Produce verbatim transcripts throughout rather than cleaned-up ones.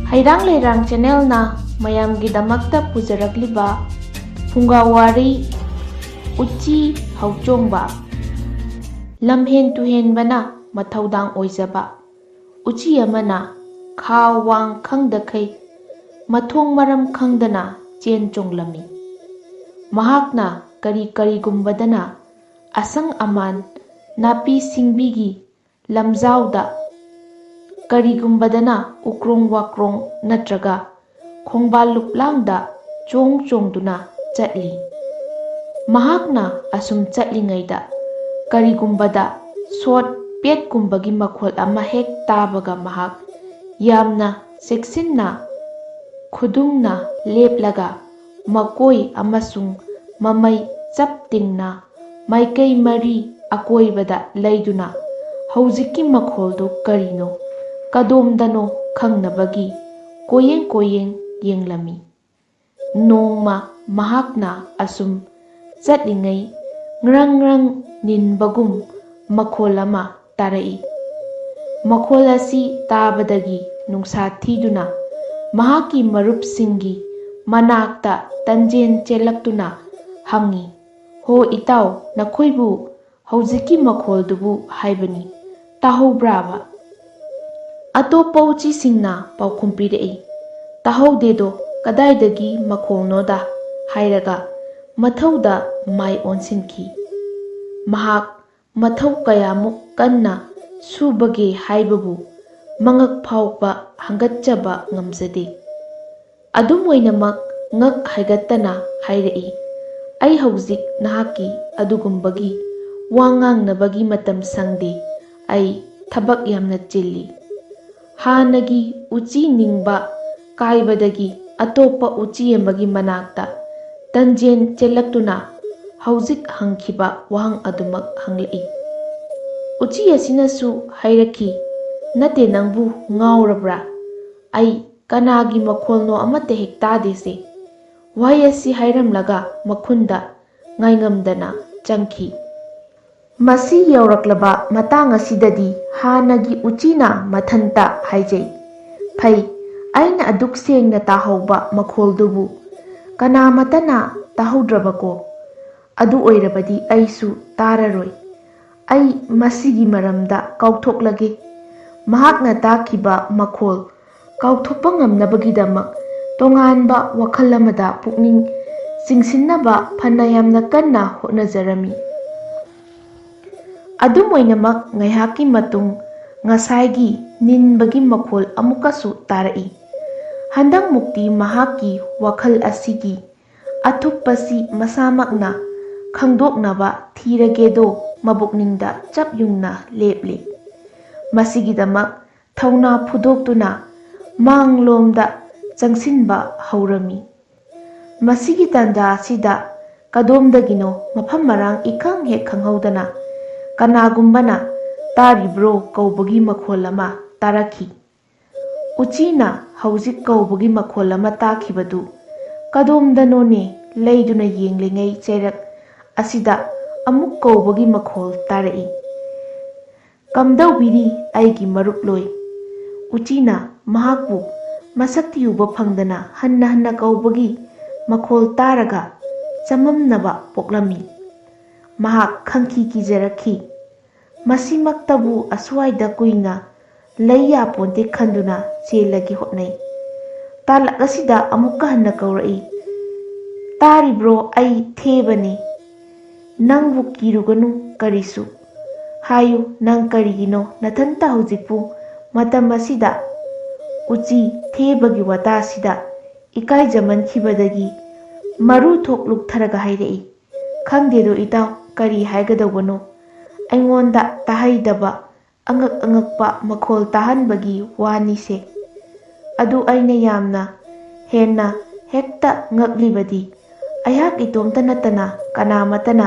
ꯍꯩꯔꯥꯡ ꯂꯩꯔꯥꯡ ꯆꯦꯅꯦꯜꯅ ꯃꯌꯥꯝꯒꯤꯗꯃꯛꯇ ꯄꯨꯖꯔꯛꯂꯤꯕ ꯐꯨꯡꯒꯥ ꯋꯥꯔꯤ ꯎꯆꯤ ꯍꯧꯆꯣꯡꯕ꯫ ꯂꯝꯍꯦꯟ ꯇꯨꯍꯦꯟꯕꯅ ꯃꯊꯧꯗꯥꯡ ꯑꯣꯏꯖꯕ ꯎꯆꯤ ꯑꯃꯅ ꯈꯥ ꯋꯥꯡ ꯈꯪꯗꯈꯩ ꯃꯊꯣꯡ ꯃꯔꯝ ꯈꯪꯗꯅ ꯆꯦꯟ ꯆꯣꯡꯂꯝꯃꯤ꯫ ꯃꯍꯥꯛꯅ ꯀꯔꯤ ꯀꯔꯤꯒꯨꯝꯕꯗꯅ ꯑꯁꯪ ꯑꯃꯥꯟ ꯅꯥꯄꯤ ꯁꯤꯡꯕꯤꯒꯤ ꯂꯝꯖꯥꯎꯗ, ꯀꯔꯤꯒꯨꯝꯕꯗꯅ ꯎꯀ꯭ꯔꯣꯡ ꯋꯥꯀ꯭ꯔꯣꯡ ꯅꯠꯇ꯭ꯔꯒ ꯈꯣꯡꯕꯥꯜ ꯂꯨꯞꯂꯥꯡꯗ ꯆꯣꯡ ꯆꯣꯡꯗꯨꯅ ꯆꯠꯂꯤ꯫ ꯃꯍꯥꯛꯅ ꯑꯁꯨꯝ ꯆꯠꯂꯤꯉꯩꯗ ꯀꯔꯤꯒꯨꯝꯕꯗ ꯁꯣꯠ ꯄꯦꯠꯀꯨꯝꯕꯒꯤ ꯃꯈꯣꯜ ꯑꯃ ꯍꯦꯛ ꯇꯥꯕꯒ ꯃꯍꯥꯛ ꯌꯥꯝꯅ ꯆꯦꯛꯁꯤꯟꯅ ꯈꯨꯗꯨꯡꯅ ꯂꯦꯞꯂꯒ ꯃꯀꯣꯏ ꯑꯃꯁꯨꯡ ꯃꯃꯩ ꯆꯞ ꯇꯤꯡꯅ ꯃꯥꯏꯀꯩ ꯃꯔꯤ ꯑꯀꯣꯏꯕꯗ ꯂꯩꯗꯨꯅ ꯍꯧꯖꯤꯛꯀꯤ ꯃꯈꯣꯜꯗꯨ ꯀꯔꯤꯅꯣ, ꯀꯗꯣꯝꯗꯅꯣ ꯈꯪꯅꯕꯒꯤ ꯀꯣꯏꯌꯦꯡ ꯀꯣꯏꯌꯦꯡ ꯌꯦꯡꯂꯝꯃꯤ꯫ ꯅꯣꯡꯃ ꯃꯍꯥꯛꯅ ꯑꯁꯨꯝ ꯆꯠꯂꯤꯉꯩ ꯉ꯭ꯔꯪ ꯉ꯭ꯔꯪ ꯅꯤꯟꯕꯒꯨꯝ ꯃꯈꯣꯜ ꯑꯃ ꯇꯥꯔꯛꯏ꯫ ꯃꯈꯣꯜ ꯑꯁꯤ ꯇꯥꯕꯗꯒꯤ ꯅꯨꯡꯁꯥ ꯊꯤꯗꯨꯅ ꯃꯍꯥꯛꯀꯤ ꯃꯔꯨꯞꯁꯤꯡꯒꯤ ꯃꯅꯥꯛꯇ ꯇꯟꯖꯦꯟ ꯆꯦꯜꯂꯛꯇꯨꯅ ꯍꯪꯉꯤ, "ꯍꯣ ꯏꯇꯥꯎ, ꯅꯈꯣꯏꯕꯨ ꯍꯧꯖꯤꯛꯀꯤ ꯃꯈꯣꯜꯗꯨꯕꯨ ꯍꯥꯏꯕꯅꯤ, ꯇꯥꯍꯧꯕ꯭ꯔꯥꯕ?" ꯑꯇꯣꯞꯄ ꯎꯆꯤꯁꯤꯡꯅ ꯄꯥꯎꯈꯨꯝ ꯄꯤꯔꯛꯏ, "ꯇꯥꯍꯧꯗꯦꯗꯣ, ꯀꯗꯥꯏꯗꯒꯤ ꯃꯈꯣꯜꯅꯣꯗ?" ꯍꯥꯏꯔꯒ ꯃꯊꯧꯗ ꯃꯥꯏ ꯑꯣꯟꯁꯤꯟꯈꯤ꯫ ꯃꯍꯥꯛ ꯃꯊꯧ ꯀꯌꯥꯃꯨꯛ ꯀꯟꯅ ꯁꯨꯕꯒꯦ ꯍꯥꯏꯕꯕꯨ ꯃꯉꯛ ꯐꯥꯎꯕ ꯍꯪꯒꯠꯆꯕ ꯉꯝꯖꯗꯦ꯫ ꯑꯗꯨꯝ ꯑꯣꯏꯅꯃꯛ ꯉꯛ ꯍꯥꯏꯒꯠꯇꯅ ꯍꯥꯏꯔꯛꯏ, "ꯑꯩ ꯍꯧꯖꯤꯛ ꯅꯍꯥꯛꯀꯤ ꯑꯗꯨꯒꯨꯝꯕꯒꯤ ꯋꯥ ꯉꯥꯡꯅꯕꯒꯤ ꯃꯇꯝ ꯁꯪꯗꯦ꯫ ꯑꯩ ꯊꯕꯛ ꯌꯥꯝꯅ ꯆꯤꯜꯂꯤ꯫" ꯍꯥꯟꯅꯒꯤ ꯎꯆꯤ ꯅꯤꯡꯕ ꯀꯥꯏꯕꯗꯒꯤ ꯑꯇꯣꯞꯄ ꯎꯆꯤ ꯑꯃꯒꯤ ꯃꯅꯥꯛꯇ ꯇꯟꯖꯦꯟ ꯆꯦꯜꯂꯛꯇꯨꯅ ꯍꯧꯖꯤꯛ ꯍꯪꯈꯤꯕ ꯋꯥꯍꯪ ꯑꯗꯨꯃꯛ ꯍꯪꯂꯛꯏ꯫ ꯎꯆꯤ ꯑꯁꯤꯅꯁꯨ ꯍꯥꯏꯔꯛꯈꯤ, "ꯅꯠꯇꯦ, ꯅꯪꯕꯨ ꯉꯥꯎꯔꯕ꯭ꯔꯥ? ꯑꯩ ꯀꯅꯥꯒꯤ ꯃꯈꯣꯜꯅꯣ ꯑꯃꯠꯇ ꯍꯦꯛ ꯇꯥꯗꯦꯁꯦ꯫" ꯋꯥꯍꯩ ꯑꯁꯤ ꯍꯥꯏꯔꯝꯂꯒ ꯃꯈꯨꯟꯗ ꯉꯥꯏꯉꯝꯗꯅ ꯆꯪꯈꯤ꯫ ꯃꯁꯤ ꯌꯧꯔꯛꯂꯕ ꯃꯇꯥꯡ ꯑꯁꯤꯗꯗꯤ ꯍꯥꯟꯅꯒꯤ ꯎꯆꯤꯅ ꯃꯊꯟꯇ ꯍꯥꯏꯖꯩ, "ꯐꯩ, ꯑꯩꯅ ꯑꯗꯨꯛ ꯁꯦꯡꯅ ꯇꯥꯍꯧꯕ ꯃꯈꯣꯜꯗꯨꯕꯨ ꯀꯅꯥꯃꯠꯇꯅ ꯇꯥꯍꯧꯗ꯭ꯔꯕꯀꯣ? ꯑꯗꯨ ꯑꯣꯏꯔꯕꯗꯤ ꯑꯩꯁꯨ ꯇꯥꯔꯔꯣꯏ꯫ ꯑꯩ ꯃꯁꯤꯒꯤ ꯃꯔꯝꯗ ꯀꯥꯎꯊꯣꯛꯂꯒꯦ꯫ ꯃꯍꯥꯛꯅ ꯇꯥꯈꯤꯕ ꯃꯈꯣꯜ ꯀꯥꯎꯊꯣꯛꯄ ꯉꯝꯅꯕꯒꯤꯗꯃꯛ ꯇꯣꯉꯥꯟꯕ ꯋꯥꯈꯜ ꯑꯃꯗ ꯄꯨꯛꯅꯤꯡ ꯆꯤꯡꯁꯤꯟꯅꯕ ꯐꯅ ꯌꯥꯝꯅ ꯀꯟꯅ ꯍꯣꯠꯅꯖꯔꯝꯃꯤ꯫ ꯑꯗꯨꯝ ꯑꯣꯏꯅꯃꯛ, ꯉꯥꯏꯍꯥꯛꯀꯤ ꯃꯇꯨꯡ ꯉꯁꯥꯏꯒꯤ ꯅꯤꯟꯕꯒꯤ ꯃꯈꯣꯜ ꯑꯃꯨꯛꯀꯁꯨ ꯇꯥꯔꯛꯏ꯫ ꯍꯟꯗꯛꯃꯨꯛꯇꯤ ꯃꯍꯥꯛꯀꯤ ꯋꯥꯈꯜ ꯑꯁꯤꯒꯤ ꯑꯊꯨꯞꯄꯁꯤ ꯃꯁꯥꯃꯛꯅ ꯈꯪꯗꯣꯛꯅꯕ ꯊꯤꯔꯒꯦꯗꯣ ꯃꯕꯨꯛꯅꯤꯡꯗ ꯆꯞ ꯌꯨꯡꯅ ꯂꯦꯞꯂꯤ꯫ ꯃꯁꯤꯒꯤꯗꯃꯛ ꯊꯧꯅꯥ ꯐꯨꯗꯣꯛꯇꯨꯅ ꯃꯥꯡꯂꯣꯝꯗ ꯆꯪꯁꯤꯟꯕ ꯍꯧꯔꯝꯃꯤ꯫ ꯃꯁꯤꯒꯤ ꯇꯥꯟꯖꯥ ꯑꯁꯤꯗ ꯀꯗꯣꯝꯗꯒꯤꯅꯣ ꯃꯐꯝ ꯃꯔꯥꯡ ꯏꯈꯪ ꯍꯦꯛ ꯈꯪꯍꯧꯗꯅ ꯀꯅꯥꯒꯨꯝꯕꯅ "ꯇꯥꯔꯤꯕ꯭ꯔꯣ?" ꯀꯧꯕꯒꯤ ꯃꯈꯣꯜ ꯑꯃ ꯇꯥꯔꯛꯈꯤ꯫ ꯎꯆꯤꯅ ꯍꯧꯖꯤꯛ ꯀꯧꯕꯒꯤ ꯃꯈꯣꯜ ꯑꯃ ꯇꯥꯈꯤꯕꯗꯨ ꯀꯗꯣꯝꯗꯅꯣꯅꯦ ꯂꯩꯗꯨꯅ ꯌꯦꯡꯂꯤꯉꯩ ꯆꯩꯔꯛ ꯑꯁꯤꯗ ꯑꯃꯨꯛ ꯀꯧꯕꯒꯤ ꯃꯈꯣꯜ ꯇꯥꯔꯛꯏ꯫ "ꯀꯝꯗꯧꯕꯤꯔꯤ ꯑꯩꯒꯤ ꯃꯔꯨꯞꯂꯣꯏ?" ꯎꯆꯤꯅ ꯃꯍꯥꯛꯄꯨ ꯃꯁꯛꯇꯤ ꯎꯕ ꯐꯪꯗꯅ ꯍꯟꯅ ꯍꯟꯅ ꯀꯧꯕꯒꯤ ꯃꯈꯣꯜ ꯇꯥꯔꯒ ꯆꯃꯝꯅꯕ ꯄꯣꯛꯂꯝꯃꯤ꯫ ꯃꯍꯥꯛ ꯈꯪꯀꯤ ꯀꯤꯖꯔꯛꯈꯤ꯫ ꯃꯁꯤꯃꯛꯇꯕꯨ ꯑꯁ꯭ꯋꯥꯏꯗ ꯀꯨꯏꯅ ꯂꯩ ꯌꯥꯄꯣꯟꯇꯦ ꯈꯟꯗꯨꯅ ꯆꯦꯜꯂꯒꯦ ꯍꯣꯠꯅꯩ꯫ ꯇꯥꯂꯛ ꯑꯁꯤꯗ ꯑꯃꯨꯛꯀ ꯍꯟꯅ ꯀꯧꯔꯛꯏ, "ꯇꯥꯔꯤꯕ꯭ꯔꯣ? ꯑꯩ ꯊꯦꯕꯅꯤ꯫ ꯅꯪꯕꯨ ꯀꯤꯔꯨꯒꯅꯨ ꯀꯔꯤꯁꯨ꯫ ꯍꯥꯏꯌꯨ, ꯅꯪ ꯀꯔꯤꯒꯤꯅꯣ ꯅꯊꯟꯇ ꯍꯧꯖꯤꯛꯄꯨ ꯃꯇꯝ ꯑꯁꯤꯗ?" ꯎꯆꯤ ꯊꯦꯕꯒꯤ ꯋꯥꯇꯥꯁꯤꯗ ꯏꯀꯥꯏꯖꯃꯟꯈꯤꯕꯗꯒꯤ ꯃꯔꯨ ꯊꯣꯛ ꯂꯨꯞꯊꯔꯒ ꯍꯥꯏꯔꯛꯏ, "ꯈꯪꯗꯦꯗꯣ ꯏꯇꯥꯎ, ꯀꯔꯤ ꯍꯥꯏꯒꯗꯧꯕꯅꯣ? ꯑꯩꯉꯣꯟꯗ ꯇꯥꯍꯩꯗꯕ ꯑꯉꯛ ꯑꯉꯛꯄ ꯃꯈꯣꯜ ꯇꯥꯍꯟꯕꯒꯤ ꯋꯥꯅꯤꯁꯦ꯫ ꯑꯗꯨ ꯑꯩꯅ ꯌꯥꯝꯅ ꯍꯦꯟꯅ ꯍꯦꯛꯇ ꯉꯛꯂꯤꯕꯗꯤ ꯑꯩꯍꯥꯛ ꯏꯇꯣꯝꯇ ꯅꯠꯇꯅ ꯀꯅꯥꯃꯠꯇꯅ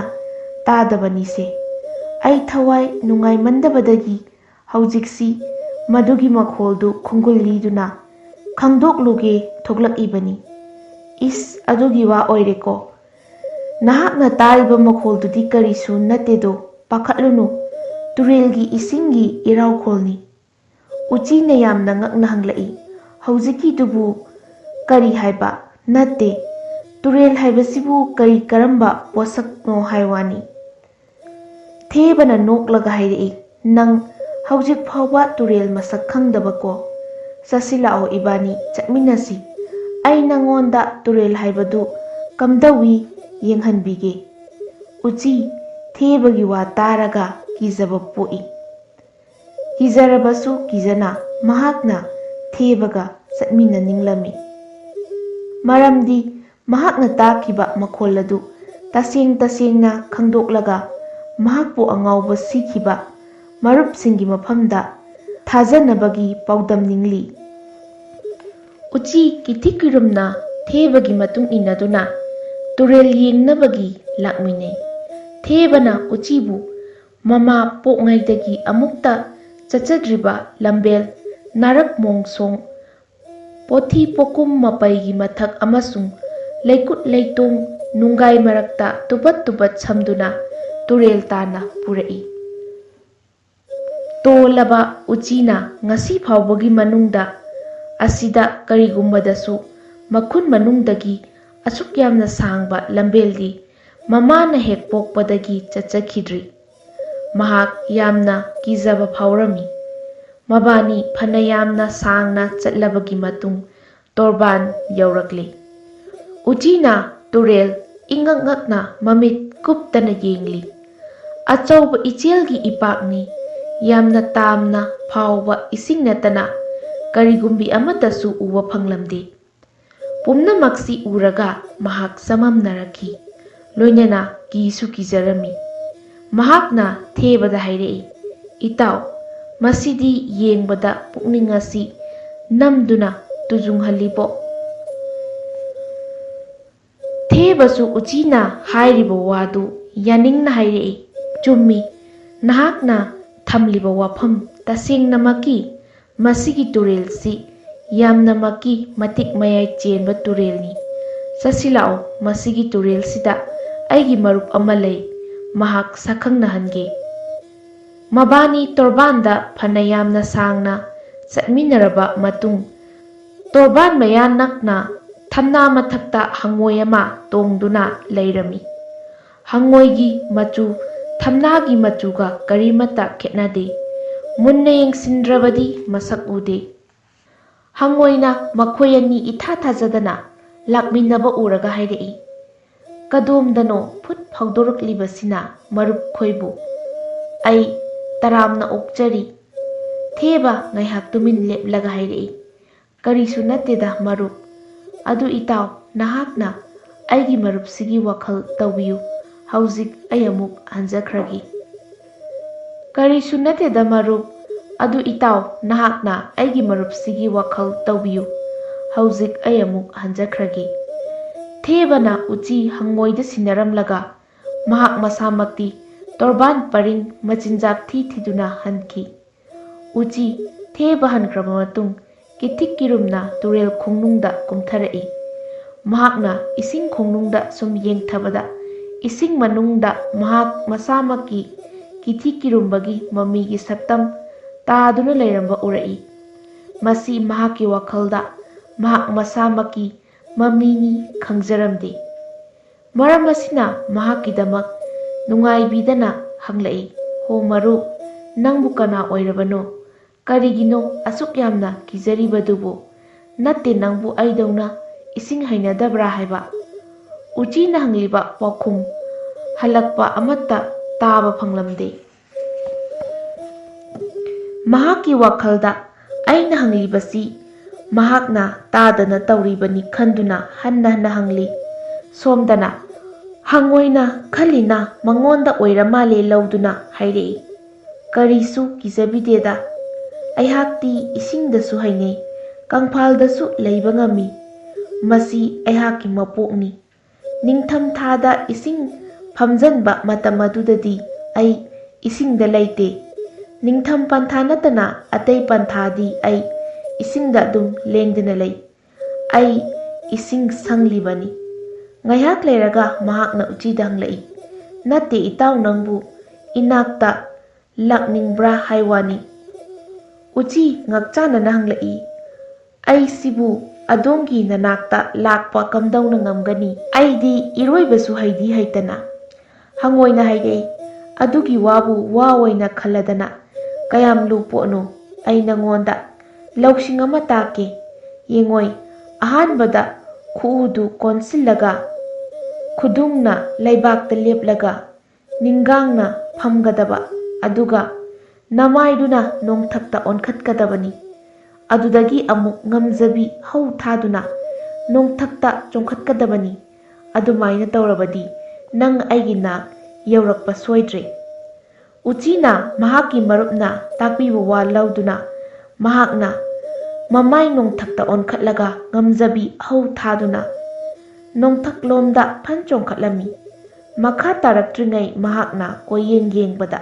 ꯇꯥꯗꯕꯅꯤꯁꯦ꯫ ꯑꯩ ꯊꯋꯥꯏ ꯅꯨꯡꯉꯥꯏꯃꯟꯗꯕꯗꯒꯤ ꯍꯧꯖꯤꯛꯁꯤ ꯃꯗꯨꯒꯤ ꯃꯈꯣꯜꯗꯨ ꯈꯣꯡꯒꯨꯜ ꯂꯤꯗꯨꯅ ꯈꯪꯗꯣꯛꯂꯨꯒꯦ ꯊꯣꯛꯂꯛꯏꯕꯅꯤ꯫" "ꯏꯁ, ꯑꯗꯨꯒꯤ ꯋꯥ ꯑꯣꯏꯔꯦꯀꯣ꯫ ꯅꯍꯥꯛꯅ ꯇꯥꯔꯤꯕ ꯃꯈꯣꯜꯗꯨꯗꯤ ꯀꯔꯤꯁꯨ ꯅꯠꯇꯦꯗꯣ, ꯄꯥꯈꯠꯂꯨꯅꯨ, ꯇꯨꯔꯦꯜꯒꯤ ꯏꯁꯤꯡꯒꯤ ꯏꯔꯥꯎꯈꯣꯜꯅꯤ꯫" ꯎꯆꯤꯅ ꯌꯥꯝꯅ ꯉꯛꯅ ꯍꯪꯂꯛꯏ, "ꯍꯧꯖꯤꯛꯀꯤꯗꯨꯕꯨ ꯀꯔꯤ ꯍꯥꯏꯕ? ꯅꯠꯇꯦ, ꯇꯨꯔꯦꯜ ꯍꯥꯏꯕꯁꯤꯕꯨ ꯀꯔꯤ ꯀꯔꯝꯕ ꯄꯣꯠꯁꯛꯅꯣ ꯍꯥꯏ ꯋꯥꯅꯤ?" ꯊꯦꯕꯅ ꯅꯣꯛꯂꯒ ꯍꯥꯏꯔꯛꯏ, "ꯅꯪ ꯍꯧꯖꯤꯛ ꯐꯥꯎꯕ ꯇꯨꯔꯦꯜ ꯃꯁꯛ ꯈꯪꯗꯕꯀꯣ? ꯆꯠꯁꯤꯜꯂꯛꯑꯣ, ꯏꯕꯥꯅꯤ ꯆꯠꯃꯤꯟꯅꯁꯤ꯫ ꯑꯩ ꯅꯪꯉꯣꯟꯗ ꯇꯨꯔꯦꯜ ꯍꯥꯏꯕꯗꯨ ꯀꯝꯗꯧꯏ ꯌꯦꯡꯍꯟꯕꯤꯒꯦ꯫" ꯎꯆꯤ ꯊꯦꯕꯒꯤ ꯋꯥ ꯇꯥꯔꯒ ꯀꯤꯖꯕ ꯄꯣꯛꯏ꯫ ꯀꯤꯖꯔꯕꯁꯨ ꯀꯤꯖꯅ ꯃꯍꯥꯛꯅ ꯊꯦꯕꯒ ꯆꯠꯃꯤꯟꯅꯅꯤꯡꯂꯝꯃꯤ꯫ ꯃꯔꯝꯗꯤ ꯃꯍꯥꯛꯅ ꯇꯥꯈꯤꯕ ꯃꯈꯣꯜ ꯑꯗꯨ ꯇꯁꯦꯡ ꯇꯁꯦꯡꯅ ꯈꯪꯗꯣꯛꯂꯒ ꯃꯍꯥꯛꯄꯨ ꯑꯉꯥꯎꯕ ꯁꯤꯈꯤꯕ ꯃꯔꯨꯞꯁꯤꯡꯒꯤ ꯃꯐꯝꯗ ꯊꯥꯖꯅꯕꯒꯤ ꯄꯥꯎꯗꯝ ꯅꯤꯡꯂꯤ꯫ ꯎꯆꯤ ꯀꯤꯊꯤ ꯀꯤꯔꯨꯝꯅ ꯊꯦꯕꯒꯤ ꯃꯇꯨꯡ ꯏꯟꯅꯗꯨꯅ ꯇꯨꯔꯦꯜ ꯌꯦꯡꯅꯕꯒꯤ ꯂꯥꯛꯃꯤꯟꯅꯩ꯫ ꯊꯦꯕꯅ ꯎꯆꯤꯕꯨ ꯃꯃꯥ ꯄꯣꯛꯉꯩꯗꯒꯤ ꯑꯃꯨꯛꯇ ꯆꯠꯆꯗ꯭ꯔꯤꯕ ꯂꯝꯕꯦꯜ, ꯅꯥꯔꯛ ꯃꯣꯡꯁꯣꯡ, ꯄꯣꯊꯤ ꯄꯣꯀꯨꯝ ꯃꯄꯩꯒꯤ ꯃꯊꯛ ꯑꯃꯁꯨꯡ ꯂꯩꯀꯨꯠ ꯂꯩꯇꯣꯡ ꯅꯨꯡꯒꯥꯏ ꯃꯔꯛꯇ ꯇꯨꯕꯠ ꯇꯨꯕꯠ ꯁꯝꯗꯨꯅ ꯇꯨꯔꯦꯜ ꯇꯥꯟꯅ ꯄꯨꯔꯛꯏ꯫ ꯇꯣꯜꯂꯕ ꯎꯆꯤꯅ ꯉꯁꯤ ꯐꯥꯎꯕꯒꯤ ꯃꯅꯨꯡꯗ ꯑꯁꯤꯗ ꯀꯔꯤꯒꯨꯝꯕꯗꯁꯨ ꯃꯈꯨꯟ ꯃꯅꯨꯡꯗꯒꯤ ꯑꯁꯨꯛ ꯌꯥꯝꯅ ꯁꯥꯡꯕ ꯂꯝꯕꯦꯜꯗꯤ ꯃꯃꯥꯅ ꯍꯦꯛ ꯄꯣꯛꯄꯗꯒꯤ ꯆꯠꯆꯈꯤꯗ꯭ꯔꯤ꯫ ꯃꯍꯥꯛ ꯌꯥꯝꯅ ꯀꯤꯖꯕ ꯐꯥꯎꯔꯝꯃꯤ꯫ ꯃꯕꯥꯅꯤ ꯐꯅ ꯌꯥꯝꯅ ꯁꯥꯡꯅ ꯆꯠꯂꯕꯒꯤ ꯃꯇꯨꯡ ꯇꯣꯔꯕꯥꯟ ꯌꯧꯔꯛꯂꯤ꯫ ꯎꯆꯤꯅ ꯇꯨꯔꯦꯜ ꯏꯉꯛ ꯉꯛꯅ ꯃꯃꯤꯠ ꯀꯨꯞꯇꯅ ꯌꯦꯡꯂꯤ꯫ ꯑꯆꯧꯕ ꯏꯆꯦꯜꯒꯤ ꯏꯄꯥꯛꯅꯤ꯫ ꯌꯥꯝꯅ ꯇꯥꯝꯅ ꯐꯥꯎꯕ ꯏꯁꯤꯡ ꯅꯠꯇꯅ ꯀꯔꯤꯒꯨꯝꯕꯤ ꯑꯃꯠꯇꯁꯨ ꯎꯕ ꯐꯪꯂꯝꯗꯦ꯫ ꯄꯨꯝꯅꯃꯛꯁꯤ ꯎꯔꯒ ꯃꯍꯥꯛ ꯆꯃꯝꯅꯔꯛꯈꯤ꯫ ꯂꯣꯏꯅꯅ ꯀꯤꯁꯨ ꯀꯤꯖꯔꯝꯃꯤ꯫ ꯃꯍꯥꯛꯅ ꯊꯦꯕꯗ ꯍꯥꯏꯔꯛꯏ, "ꯏꯇꯥꯎ, ꯃꯁꯤꯗꯤ ꯌꯦꯡꯕꯗ ꯄꯨꯛꯅꯤꯡ ꯑꯁꯤ ꯅꯝꯗꯨꯅ ꯇꯨꯖꯨꯡꯍꯜꯂꯤꯕꯣ?" ꯊꯦꯕꯁꯨ ꯎꯆꯤꯅ ꯍꯥꯏꯔꯤꯕ ꯋꯥꯗꯨ ꯌꯥꯅꯤꯡꯅ ꯍꯥꯏꯔꯛꯏ, "ꯆꯨꯝꯃꯤ, ꯅꯍꯥꯛꯅ ꯊꯝꯂꯤꯕ ꯋꯥꯐꯝ ꯇꯁꯦꯡꯅꯃꯛꯀꯤ ꯃꯁꯤꯒꯤ ꯇꯨꯔꯦꯜꯁꯤ ꯌꯥꯝꯅꯃꯛꯀꯤ ꯃꯇꯤꯛ ꯃꯌꯥꯏ ꯆꯦꯟꯕ ꯇꯨꯔꯦꯜꯅꯤ꯫ ꯆꯠꯁꯤꯜꯂꯛꯑꯣ, ꯃꯁꯤꯒꯤ ꯇꯨꯔꯦꯜꯁꯤꯗ ꯑꯩꯒꯤ ꯃꯔꯨꯞ ꯑꯃ ꯂꯩ, ꯃꯍꯥꯛ ꯁꯛꯈꯪꯅꯍꯟꯒꯦ꯫" ꯃꯕꯥꯅꯤ ꯇꯣꯔꯕꯥꯟꯗ ꯐꯅ ꯌꯥꯝꯅ ꯁꯥꯡꯅ ꯆꯠꯃꯤꯟꯅꯔꯕ ꯃꯇꯨꯡ, ꯇꯣꯔꯕꯥꯟ ꯃꯌꯥ ꯅꯛꯅ ꯊꯝꯅꯥ ꯃꯊꯛꯇ ꯍꯪꯉꯣꯏ ꯑꯃ ꯇꯣꯡꯗꯨꯅ ꯂꯩꯔꯝꯃꯤ꯫ ꯍꯪꯉꯣꯏꯒꯤ ꯃꯆꯨ ꯊꯝꯅꯥꯒꯤ ꯃꯆꯨꯒ ꯀꯔꯤꯃꯠꯇ ꯈꯦꯠꯅꯗꯦ꯫ ꯃꯨꯟꯅ ꯌꯦꯡꯁꯤꯟꯗ꯭ꯔꯕꯗꯤ ꯃꯁꯛ ꯎꯗꯦ꯫ ꯍꯪꯉꯣꯏꯅ ꯃꯈꯣꯏ ꯑꯅꯤ ꯏꯊꯥ ꯊꯥꯖꯗꯅ ꯂꯥꯛꯃꯤꯟꯅꯕ ꯎꯔꯒ ꯍꯥꯏꯔꯛꯏ, "ꯀꯗꯣꯝꯗꯅꯣ ꯐꯨꯠ ꯐꯥꯎꯗꯣꯔꯛꯂꯤꯕꯁꯤꯅ ꯃꯔꯨꯞ ꯈꯣꯏꯕꯨ? ꯑꯩ ꯇꯔꯥꯝꯅ ꯑꯣꯛꯆꯔꯤ꯫" ꯊꯦꯕ ꯉꯥꯏꯍꯥꯛ ꯇꯨꯃꯤꯟ ꯂꯦꯞꯂꯒ ꯍꯥꯏꯔꯛꯏ, "ꯀꯔꯤꯁꯨ ꯅꯠꯇꯦꯗ ꯃꯔꯨꯞ꯫ ꯑꯗꯨ ꯏꯇꯥꯎ, ꯅꯍꯥꯛꯅ ꯑꯩꯒꯤ ꯃꯔꯨꯞꯁꯤꯒꯤ ꯋꯥꯈꯜ ꯇꯧꯕꯤꯌꯨ꯫ ꯍꯧꯖꯤꯛ ꯑꯩ ꯑꯃꯨꯛ ꯍꯟꯖꯈ꯭ꯔꯒꯦ꯫" "ꯀꯔꯤꯁꯨ ꯅꯠꯇꯦꯗ ꯃꯔꯨꯞ꯫ ꯑꯗꯨ ꯏꯇꯥꯎ, ꯅꯍꯥꯛꯅ ꯑꯩꯒꯤ ꯃꯔꯨꯞꯁꯤꯒꯤ ꯋꯥꯈꯜ ꯇꯧꯕꯤꯌꯨ꯫ ꯍꯧꯖꯤꯛ ꯑꯩ ꯑꯃꯨꯛ ꯍꯟꯖꯈ꯭ꯔꯒꯦ꯫" ꯊꯦꯕꯅ ꯎꯆꯤ ꯍꯪꯉꯣꯏꯗ ꯁꯤꯟꯅꯔꯝꯂꯒ ꯃꯍꯥꯛ ꯃꯁꯥꯃꯛꯇꯤ ꯇꯣꯔꯕꯥꯟ ꯄꯔꯤꯡ ꯃꯆꯤꯟꯖꯥꯛ ꯊꯤ ꯊꯤꯗꯨꯅ ꯍꯟꯈꯤ꯫ ꯎꯆꯤ ꯊꯦꯕ ꯍꯟꯈ꯭ꯔꯕ ꯃꯇꯨꯡ ꯀꯤꯊꯤꯛ ꯀꯤꯔꯨꯝꯅ ꯇꯨꯔꯦꯜ ꯈꯣꯡꯅꯨꯡꯗ ꯀꯨꯝꯊꯔꯛꯏ꯫ ꯃꯍꯥꯛꯅ ꯏꯁꯤꯡ ꯈꯣꯡꯅꯨꯡꯗ ꯁꯨꯝ ꯌꯦꯡꯊꯕꯗ ꯏꯁꯤꯡ ꯃꯅꯨꯡꯗ ꯃꯍꯥꯛ ꯃꯁꯥꯃꯛꯀꯤ ꯀꯤꯊꯤ ꯀꯤꯔꯨꯝꯕꯒꯤ ꯃꯃꯤꯒꯤ ꯁꯛꯇꯝ ꯇꯥꯗꯨꯅ ꯂꯩꯔꯝꯕ ꯎꯔꯛꯏ꯫ ꯃꯁꯤ ꯃꯍꯥꯛꯀꯤ ꯋꯥꯈꯜꯗ ꯃꯍꯥꯛ ꯃꯁꯥꯃꯛꯀꯤ ꯃꯃꯤꯅꯤ ꯈꯪꯖꯔꯝꯗꯦ꯫ ꯃꯔꯝ ꯑꯁꯤꯅ ꯃꯍꯥꯛꯀꯤꯗꯃꯛ ꯅꯨꯡꯉꯥꯏꯕꯤꯗꯅ ꯍꯪꯂꯛꯏ, "ꯍꯣ ꯃꯔꯨꯞ, ꯅꯪꯕꯨ ꯀꯅꯥ ꯑꯣꯏꯔꯕꯅꯣ? ꯀꯔꯤꯒꯤꯅꯣ ꯑꯁꯨꯛ ꯌꯥꯝꯅ ꯀꯤꯖꯔꯤꯕꯗꯨꯕꯨ? ꯅꯠꯇꯦ, ꯅꯪꯕꯨ ꯑꯩꯗꯧꯅ ꯏꯁꯤꯡ ꯍꯩꯅꯗꯕ꯭ꯔꯥ ꯍꯥꯏꯕ?" ꯎꯆꯤꯅ ꯍꯪꯂꯤꯕ ꯄꯥꯎꯈꯨꯝ ꯍꯜꯂꯛꯄ ꯑꯃꯠꯇ ꯇꯥꯕ ꯐꯪꯂꯝꯗꯦ꯫ ꯃꯍꯥꯛꯀꯤ ꯋꯥꯈꯜꯗ ꯑꯩꯅ ꯍꯪꯂꯤꯕꯁꯤ ꯃꯍꯥꯛꯅ ꯇꯥꯗꯅ ꯇꯧꯔꯤꯕꯅꯤ ꯈꯟꯗꯨꯅ ꯍꯟꯅ ꯍꯟꯅ ꯍꯪꯂꯤ꯫ ꯁꯣꯝꯗꯅ ꯍꯪꯉꯣꯏꯅ ꯈꯜꯂꯤꯅ ꯃꯉꯣꯟꯗ ꯑꯣꯏꯔ ꯃꯥꯜꯂꯦ ꯂꯧꯗꯨꯅ ꯍꯥꯏꯔꯛꯏ, "ꯀꯔꯤꯁꯨ ꯀꯤꯖꯕꯤꯗꯦꯗ꯫ ꯑꯩꯍꯥꯛꯇꯤ ꯏꯁꯤꯡꯗꯁꯨ ꯍꯩꯅꯩ, ꯀꯪꯐꯥꯜꯗꯁꯨ ꯂꯩꯕ ꯉꯝꯃꯤ꯫ ꯃꯁꯤ ꯑꯩꯍꯥꯛꯀꯤ ꯃꯄꯣꯛꯅꯤ꯫ ꯅꯤꯡꯊꯝꯊꯥꯗ ꯏꯁꯤꯡ ꯐꯝꯖꯟꯕ ꯃꯇꯝ ꯑꯗꯨꯗꯗꯤ ꯑꯩ ꯏꯁꯤꯡꯗ ꯂꯩꯇꯦ꯫ ꯅꯤꯡꯊꯝ ꯄꯟꯊꯥ ꯅꯠꯇꯅ ꯑꯇꯩ ꯄꯟꯊꯥꯗꯤ ꯑꯩ ꯏꯁꯤꯡꯗ ꯑꯗꯨꯝ ꯂꯦꯡꯗꯅ ꯂꯩ꯫ ꯑꯩ ꯏꯁꯤꯡ ꯁꯪꯂꯤꯕꯅꯤ꯫" ꯉꯥꯏꯍꯥꯛ ꯂꯩꯔꯒ ꯃꯍꯥꯛꯅ ꯎꯆꯤꯗ ꯍꯪꯂꯛꯏ, "ꯅꯠꯇꯦ ꯏꯇꯥꯎ, ꯅꯪꯕꯨ ꯏꯅꯥꯛꯇ ꯂꯥꯛꯅꯤꯡꯕ꯭ꯔꯥ ꯍꯥꯏ ꯋꯥꯅꯤ?" ꯎꯆꯤ ꯉꯛꯆꯥꯟꯅꯅ ꯍꯪꯂꯛꯏ, "ꯑꯩꯁꯤꯕꯨ ꯑꯗꯣꯝꯒꯤ ꯅꯅꯥꯛꯇ ꯂꯥꯛꯄ ꯀꯝꯗꯧꯅ ꯉꯝꯒꯅꯤ? ꯑꯩꯗꯤ ꯏꯔꯣꯏꯕꯁꯨ ꯍꯩꯗꯤ ꯍꯩꯇꯅ"꯫ ꯍꯪꯉꯣꯏꯅ ꯍꯥꯏꯔꯛꯏ, "ꯑꯗꯨꯒꯤ ꯋꯥꯕꯨ ꯋꯥ ꯑꯣꯏꯅ ꯈꯜꯂꯗꯅ꯫ ꯀꯌꯥꯝ ꯂꯨ ꯄꯣꯠꯅꯣ꯫ ꯑꯩ ꯅꯉꯣꯟꯗ ꯂꯧꯁꯤꯡ ꯑꯃ ꯇꯥꯛꯀꯦ꯫ ꯌꯦꯡꯉꯣꯏ, ꯑꯍꯥꯟꯕꯗ ꯈꯨꯎꯗꯨ ꯀꯣꯟꯁꯤꯜꯂꯒ ꯈꯨꯗꯨꯝꯅ ꯂꯩꯕꯥꯛꯇ ꯂꯦꯞꯂꯒ ꯅꯤꯡꯒꯥꯡꯅ ꯐꯝꯒꯗꯕ, ꯑꯗꯨꯒ ꯅꯃꯥꯏꯗꯨꯅ ꯅꯣꯡꯊꯛꯇ ꯑꯣꯟꯈꯠꯀꯗꯕꯅꯤ꯫ ꯑꯗꯨꯗꯒꯤ ꯑꯃꯨꯛ ꯉꯝꯖꯕꯤ ꯍꯧ ꯊꯥꯗꯨꯅ ꯅꯣꯡꯊꯛꯇ ꯆꯣꯡꯈꯠꯀꯗꯕꯅꯤ꯫ ꯑꯗꯨꯃꯥꯏꯅ ꯇꯧꯔꯕꯗꯤ ꯅꯪ ꯑꯩꯒꯤ ꯅꯥꯛ ꯌꯧꯔꯛꯄ ꯁꯣꯏꯗ꯭ꯔꯦ"꯫ ꯎꯆꯤꯅ ꯃꯍꯥꯛꯀꯤ ꯃꯔꯨꯞꯅ ꯇꯥꯛꯄꯤꯕ ꯋꯥ ꯂꯧꯗꯨꯅ ꯃꯍꯥꯛꯅ ꯃꯃꯥꯏ ꯅꯣꯡꯊꯛꯇ ꯑꯣꯟꯈꯠꯂꯒ ꯉꯝꯖꯕꯤ ꯍꯧ ꯊꯥꯗꯨꯅ ꯅꯣꯡꯊꯛꯂꯣꯝꯗ ꯐꯟ ꯆꯣꯡꯈꯠꯂꯝꯃꯤ꯫ ꯃꯈꯥ ꯇꯥꯔꯛꯇ꯭ꯔꯤꯉꯩ ꯃꯍꯥꯛꯅ ꯀꯣꯏꯌꯦꯡ ꯌꯦꯡꯕꯗ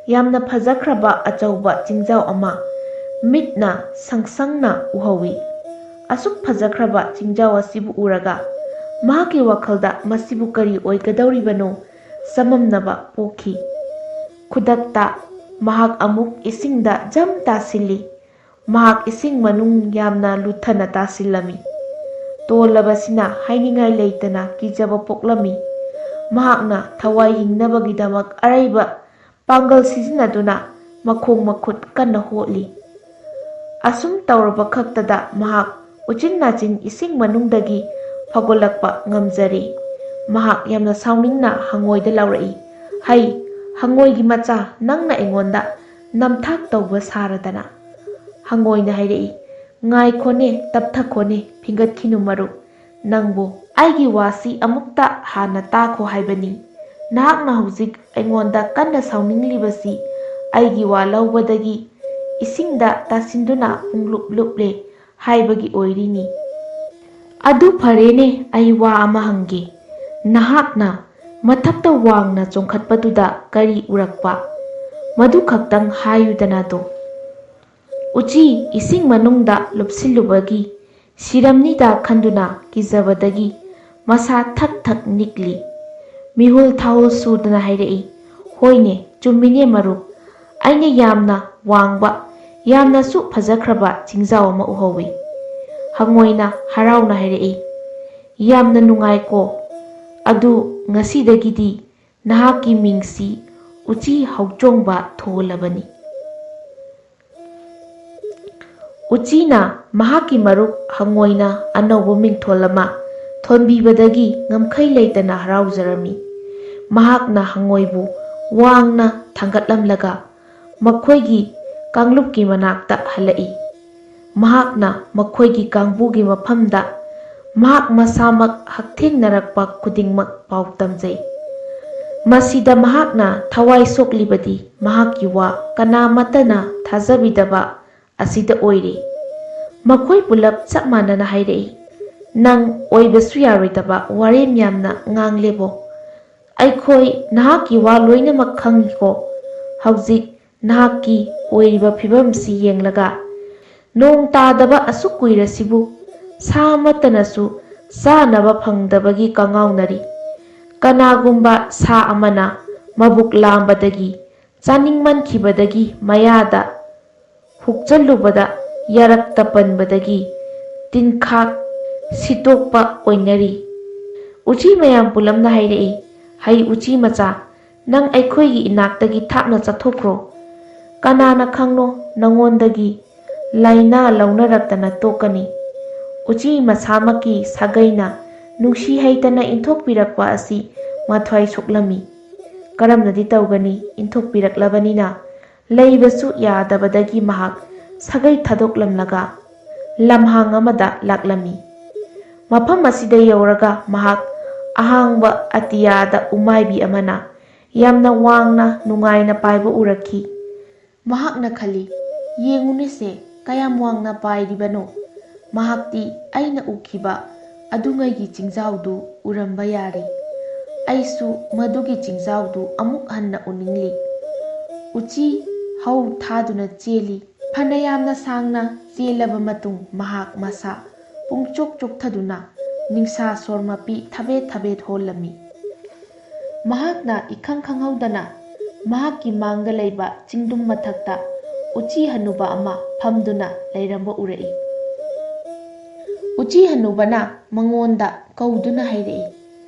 ꯌꯥꯝꯅ ꯐꯖꯈ꯭ꯔꯕ ꯑꯆꯧꯕ ꯆꯤꯡꯖꯥꯎ ꯑꯃ ꯃꯤꯠꯅ ꯁꯪꯁꯪꯅ ꯎꯍꯧꯏ꯫ ꯑꯁꯨꯛ ꯐꯖꯈ꯭ꯔꯕ ꯆꯤꯡꯖꯥꯎ ꯑꯁꯤꯕꯨ ꯎꯔꯒ ꯃꯍꯥꯛꯀꯤ ꯋꯥꯈꯜꯗ ꯃꯁꯤꯕꯨ ꯀꯔꯤ ꯑꯣꯏꯒꯗꯧꯔꯤꯕꯅꯣ ꯆꯃꯝꯅꯕ ꯄꯣꯛꯈꯤ꯫ ꯈꯨꯗꯛꯇ ꯃꯍꯥꯛ ꯑꯃꯨꯛ ꯏꯁꯤꯡꯗ ꯖꯝ ꯇꯥꯁꯤꯜꯂꯤ꯫ ꯃꯍꯥꯛ ꯏꯁꯤꯡ ꯃꯅꯨꯡ ꯌꯥꯝꯅ ꯂꯨꯊꯅ ꯇꯥꯁꯤꯜꯂꯝꯃꯤ꯫ ꯇꯣꯜꯂꯕꯁꯤꯅ ꯍꯥꯏꯅꯤꯡꯉꯥꯏ ꯂꯩꯇꯅ ꯀꯤꯖꯕ ꯄꯣꯛꯂꯝꯃꯤ꯫ ꯃꯍꯥꯛꯅ ꯊꯋꯥꯏ ꯍꯤꯡꯅꯕꯒꯤꯗꯃꯛ ꯑꯔꯩꯕ ꯄꯥꯡꯒꯜ ꯁꯤꯖꯤꯟꯅꯗꯨꯅ ꯃꯈꯣꯡ ꯃꯈꯨꯠ ꯀꯟꯅ ꯍꯣꯠꯂꯤ꯫ ꯑꯁꯨꯝ ꯇꯧꯔꯕ ꯈꯛꯇꯗ ꯃꯍꯥꯛ ꯎꯆꯤꯟ ꯅꯥꯆꯤꯟ ꯏꯁꯤꯡ ꯃꯅꯨꯡꯗꯒꯤ ꯐꯒꯠꯂꯛꯄ ꯉꯝꯖꯔꯦ꯫ ꯃꯍꯥꯛ ꯌꯥꯝꯅ ꯁꯥꯎꯅꯤꯡꯅ ꯍꯪꯉꯣꯏꯗ ꯂꯥꯎꯔꯛꯏ, "ꯍꯩ, ꯍꯪꯉꯣꯏꯒꯤ ꯃꯆꯥ, ꯅꯪꯅ ꯑꯩꯉꯣꯟꯗ ꯅꯝꯊꯥꯛ ꯇꯧꯕ ꯁꯥꯔꯗꯅ"꯫ ꯍꯪꯉꯣꯏꯅ ꯍꯥꯏꯔꯛꯏ, "ꯉꯥꯏꯈꯣꯅꯦ, ꯇꯞꯊꯈꯣꯅꯦ, ꯐꯤꯡꯒꯠꯈꯤꯅꯨ ꯃꯔꯨꯞ꯫ ꯅꯪꯕꯨ ꯑꯩꯒꯤ ꯋꯥꯁꯤ ꯑꯃꯨꯛꯇ ꯍꯥꯟꯅ ꯇꯥꯈꯣ ꯍꯥꯏꯕꯅꯤ꯫ ꯅꯍꯥꯛꯅ ꯍꯧꯖꯤꯛ ꯑꯩꯉꯣꯟꯗ ꯀꯟꯅ ꯁꯥꯎꯅꯤꯡꯂꯤꯕꯁꯤ ꯑꯩꯒꯤ ꯋꯥ ꯂꯧꯕꯗꯒꯤ ꯏꯁꯤꯡꯗ ꯇꯥꯁꯤꯟꯗꯨꯅ ꯄꯨꯡꯂꯨꯞ ꯂꯨꯞꯂꯦ ꯍꯥꯏꯕꯒꯤ ꯑꯣꯏꯔꯤꯅꯤ꯫ ꯑꯗꯨ ꯐꯔꯦꯅꯦ, ꯑꯩ ꯋꯥ ꯑꯃ ꯍꯪꯒꯦ꯫ ꯅꯍꯥꯛꯅ ꯃꯊꯛꯇ ꯋꯥꯡꯅ ꯆꯣꯡꯈꯠꯄꯗꯨꯗ ꯀꯔꯤ ꯎꯔꯛꯄ? ꯃꯗꯨ ꯈꯛꯇꯪ ꯍꯥꯏꯌꯨꯗꯅꯗꯣ"꯫ ꯎꯆꯤ ꯏꯁꯤꯡ ꯃꯅꯨꯡꯗ ꯂꯨꯞꯁꯤꯜꯂꯨꯕꯒꯤ ꯁꯤꯔꯝꯅꯤꯗ ꯈꯟꯗꯨꯅ ꯀꯤꯖꯕꯗꯒꯤ ꯃꯁꯥ ꯊꯛ ꯊꯛ ꯅꯤꯛꯂꯤ꯫ ꯃꯤꯍꯨꯜ ꯊꯥꯍꯨꯜ ꯁꯨꯗꯅ ꯍꯥꯏꯔꯛꯏ, "ꯍꯣꯏꯅꯦ, ꯆꯨꯝꯃꯤꯅꯦ ꯃꯔꯨꯞ꯫ ꯑꯩꯅ ꯌꯥꯝꯅ ꯋꯥꯡꯕ, ꯌꯥꯝꯅꯁꯨ ꯐꯖꯈ꯭ꯔꯕ ꯆꯤꯡꯖꯥꯎ ꯑꯃ ꯎꯍꯧꯏ"꯫ ꯍꯉꯣꯏꯅ ꯍꯔꯥꯎꯅ ꯍꯥꯏꯔꯛꯏ, "ꯌꯥꯝꯅ ꯅꯨꯡꯉꯥꯏꯀꯣ꯫ ꯑꯗꯨ ꯉꯁꯤꯗꯒꯤꯗꯤ ꯅꯍꯥꯛꯀꯤ ꯃꯤꯡꯁꯤ ꯎꯆꯤ ꯍꯧꯆꯣꯡꯕ ꯊꯣꯜꯂꯕꯅꯤ꯫" ꯎꯆꯤꯅ ꯃꯍꯥꯛꯀꯤ ꯃꯔꯨꯞ ꯍꯉꯣꯏꯅ ꯑꯅꯧꯕ ꯃꯤꯡꯊꯣꯜ ꯑꯃ ꯊꯣꯟꯕꯤꯕꯗꯒꯤ ꯉꯝꯈꯩ ꯂꯩꯇꯅ ꯍꯔꯥꯎꯖꯔꯝꯃꯤ꯫ ꯃꯍꯥꯛꯅ ꯍꯉꯣꯏꯕꯨ ꯋꯥꯡꯅ ꯊꯥꯡꯒꯠꯂꯝꯂꯒ ꯃꯈꯣꯏꯒꯤ ꯀꯥꯡꯂꯨꯞꯀꯤ ꯃꯅꯥꯛꯇ ꯍꯜꯂꯛꯏ꯫ ꯃꯍꯥꯛꯅ ꯃꯈꯣꯏꯒꯤ ꯀꯥꯡꯕꯨꯒꯤ ꯃꯐꯝꯗ ꯃꯍꯥꯛ ꯃꯁꯥꯃꯛ ꯍꯛꯊꯦꯡꯅꯔꯛꯄ ꯈꯨꯗꯤꯡꯃꯛ ꯄꯥꯎ ꯇꯝꯖꯩ꯫ ꯃꯁꯤꯗ ꯃꯍꯥꯛꯅ ꯊꯋꯥꯏ ꯁꯣꯛꯂꯤꯕꯗꯤ ꯃꯍꯥꯛꯀꯤ ꯋꯥ ꯀꯅꯥꯃꯠꯇꯅ ꯊꯥꯖꯕꯤꯗꯕ ꯑꯁꯤꯗ ꯑꯣꯏꯔꯦ꯫ ꯃꯈꯣꯏ ꯄꯨꯂꯞ ꯆꯞ ꯃꯥꯟꯅꯅ ꯍꯥꯏꯔꯛꯏ, "ꯅꯪ ꯑꯣꯏꯕꯁꯨ ꯌꯥꯔꯣꯏꯗꯕ ꯋꯥꯔꯦꯝ ꯌꯥꯝꯅ ꯉꯥꯡꯂꯦꯕꯣ꯫ ꯑꯩꯈꯣꯏ ꯅꯍꯥꯛꯀꯤ ꯋꯥ ꯂꯣꯏꯅꯃꯛ ꯈꯪꯏꯀꯣ꯫ ꯍꯧꯖꯤꯛ ꯅꯍꯥꯛꯀꯤ ꯑꯣꯏꯔꯤꯕ ꯐꯤꯕꯝꯁꯤ ꯌꯦꯡꯂꯒ, ꯅꯣꯡ ꯇꯥꯗꯕ ꯑꯁꯨꯛ ꯀꯨꯏꯔꯁꯤꯕꯨ ꯁꯥ ꯑꯃꯠꯇꯅꯁꯨ ꯆꯥꯅꯕ ꯐꯪꯗꯕꯒꯤ ꯀꯉꯥꯎꯅꯔꯤ꯫ ꯀꯅꯥꯒꯨꯝꯕ ꯁꯥ ꯑꯃꯅ ꯃꯕꯨꯛ ꯂꯥꯝꯕꯗꯒꯤ, ꯆꯥꯅꯤꯡꯃꯟꯈꯤꯕꯗꯒꯤ ꯃꯌꯥꯗ ꯍꯨꯛꯆꯜꯂꯨꯕꯗ ꯌꯥꯔꯛꯇ ꯄꯟꯕꯗꯒꯤ ꯇꯤꯟꯈꯥꯛ ꯁꯤꯠꯇꯣꯛꯄ ꯑꯣꯏꯅꯔꯤ꯫" ꯎꯆꯤ ꯃꯌꯥꯝ ꯄꯨꯂꯞꯅ ꯍꯥꯏꯔꯛꯏ, "ꯍꯩ ꯎꯆꯤ ꯃꯆꯥ, ꯅꯪ ꯑꯩꯈꯣꯏꯒꯤ ꯏꯅꯥꯛꯇꯒꯤ ꯊꯥꯞꯅ ꯆꯠꯊꯣꯛꯈ꯭ꯔꯣ꯫ ꯀꯅꯥꯅ ꯈꯪꯅꯣ ꯅꯉꯣꯟꯗꯒꯤ ꯂꯥꯏꯅꯥ ꯂꯧꯅꯔꯛꯇꯅ ꯇꯣꯛꯀꯅꯤ꯫" ꯎꯆꯤ ꯃꯁꯥꯃꯛꯀꯤ ꯁꯥꯒꯩꯅ ꯅꯨꯡꯁꯤ ꯍꯩꯇꯅ ꯏꯟꯊꯣꯛꯄꯤꯔꯛꯄ ꯑꯁꯤ ꯃꯊ꯭ꯋꯥꯏ ꯁꯣꯛꯂꯝꯃꯤ꯫ ꯀꯔꯝꯅꯗꯤ ꯇꯧꯒꯅꯤ? ꯏꯟꯊꯣꯛꯄꯤꯔꯛꯂꯕꯅꯤꯅ ꯂꯩꯕꯁꯨ ꯌꯥꯗꯕꯗꯒꯤ ꯃꯍꯥꯛ ꯁꯥꯒꯩ ꯊꯥꯗꯣꯛꯂꯝꯂꯒ ꯂꯝꯍꯥꯡ ꯑꯃꯗ ꯂꯥꯛꯂꯝꯃꯤ꯫ ꯃꯐꯝ ꯑꯁꯤꯗ ꯌꯧꯔꯒ ꯃꯍꯥꯛ ꯑꯍꯥꯡꯕ ꯑꯇꯤꯌꯥꯗ ꯎꯃꯥꯏꯕꯤ ꯑꯃꯅ ꯌꯥꯝꯅ ꯋꯥꯡꯅ ꯅꯨꯡꯉꯥꯏꯅ ꯄꯥꯏꯕ ꯎꯔꯛꯈꯤ꯫ ꯃꯍꯥꯛꯅ ꯈꯜꯂꯤ, "ꯌꯦꯡꯉꯨꯅꯦꯁꯦ, ꯀꯌꯥꯝ ꯋꯥꯡꯅ ꯄꯥꯏꯔꯤꯕꯅꯣ!" ꯃꯍꯥꯛꯇꯤ ꯑꯩꯅ ꯎꯈꯤꯕ ꯑꯗꯨꯉꯩꯒꯤ ꯆꯤꯡꯖꯥꯎꯗꯨ ꯎꯔꯝꯕ ꯌꯥꯔꯦ꯫ ꯑꯩꯁꯨ ꯃꯗꯨꯒꯤ ꯆꯤꯡꯖꯥꯎꯗꯨ ꯑꯃꯨꯛ ꯍꯟꯅ ꯎꯅꯤꯡꯂꯤ꯫ ꯎꯆꯤ ꯍꯧ ꯊꯥꯗꯨꯅ ꯆꯦꯜꯂꯤ꯫ ꯐꯅ ꯌꯥꯝꯅ ꯁꯥꯡꯅ ꯆꯦꯜꯂꯕ ꯃꯇꯨꯡ ꯃꯍꯥꯛ ꯃꯁꯥ ꯄꯨꯡꯆꯣꯛ ꯆꯣꯛꯊꯗꯨꯅ ꯅꯤꯡꯁꯥ ꯁꯣꯔ ꯃꯄꯤ ꯊꯕꯦꯠ ꯊꯕꯦꯠ ꯍꯣꯜꯂꯝꯃꯤ꯫ ꯃꯍꯥꯛꯅ ꯏꯈꯪ ꯈꯪꯍꯧꯗꯅ ꯃꯍꯥꯛꯀꯤ ꯃꯥꯡꯗ ꯂꯩꯕ ꯆꯤꯡꯗꯨꯝ ꯃꯊꯛꯇ ꯎꯆꯤ ꯍꯅꯨꯕ ꯑꯃ ꯐꯝꯗꯨꯅ ꯂꯩꯔꯝꯕ ꯎꯔꯛꯏ꯫ ꯎꯆꯤ ꯍꯅꯨꯕꯅ ꯃꯉꯣꯟꯗ ꯀꯧꯗꯨꯅ ꯍꯥꯏꯔꯛꯏ,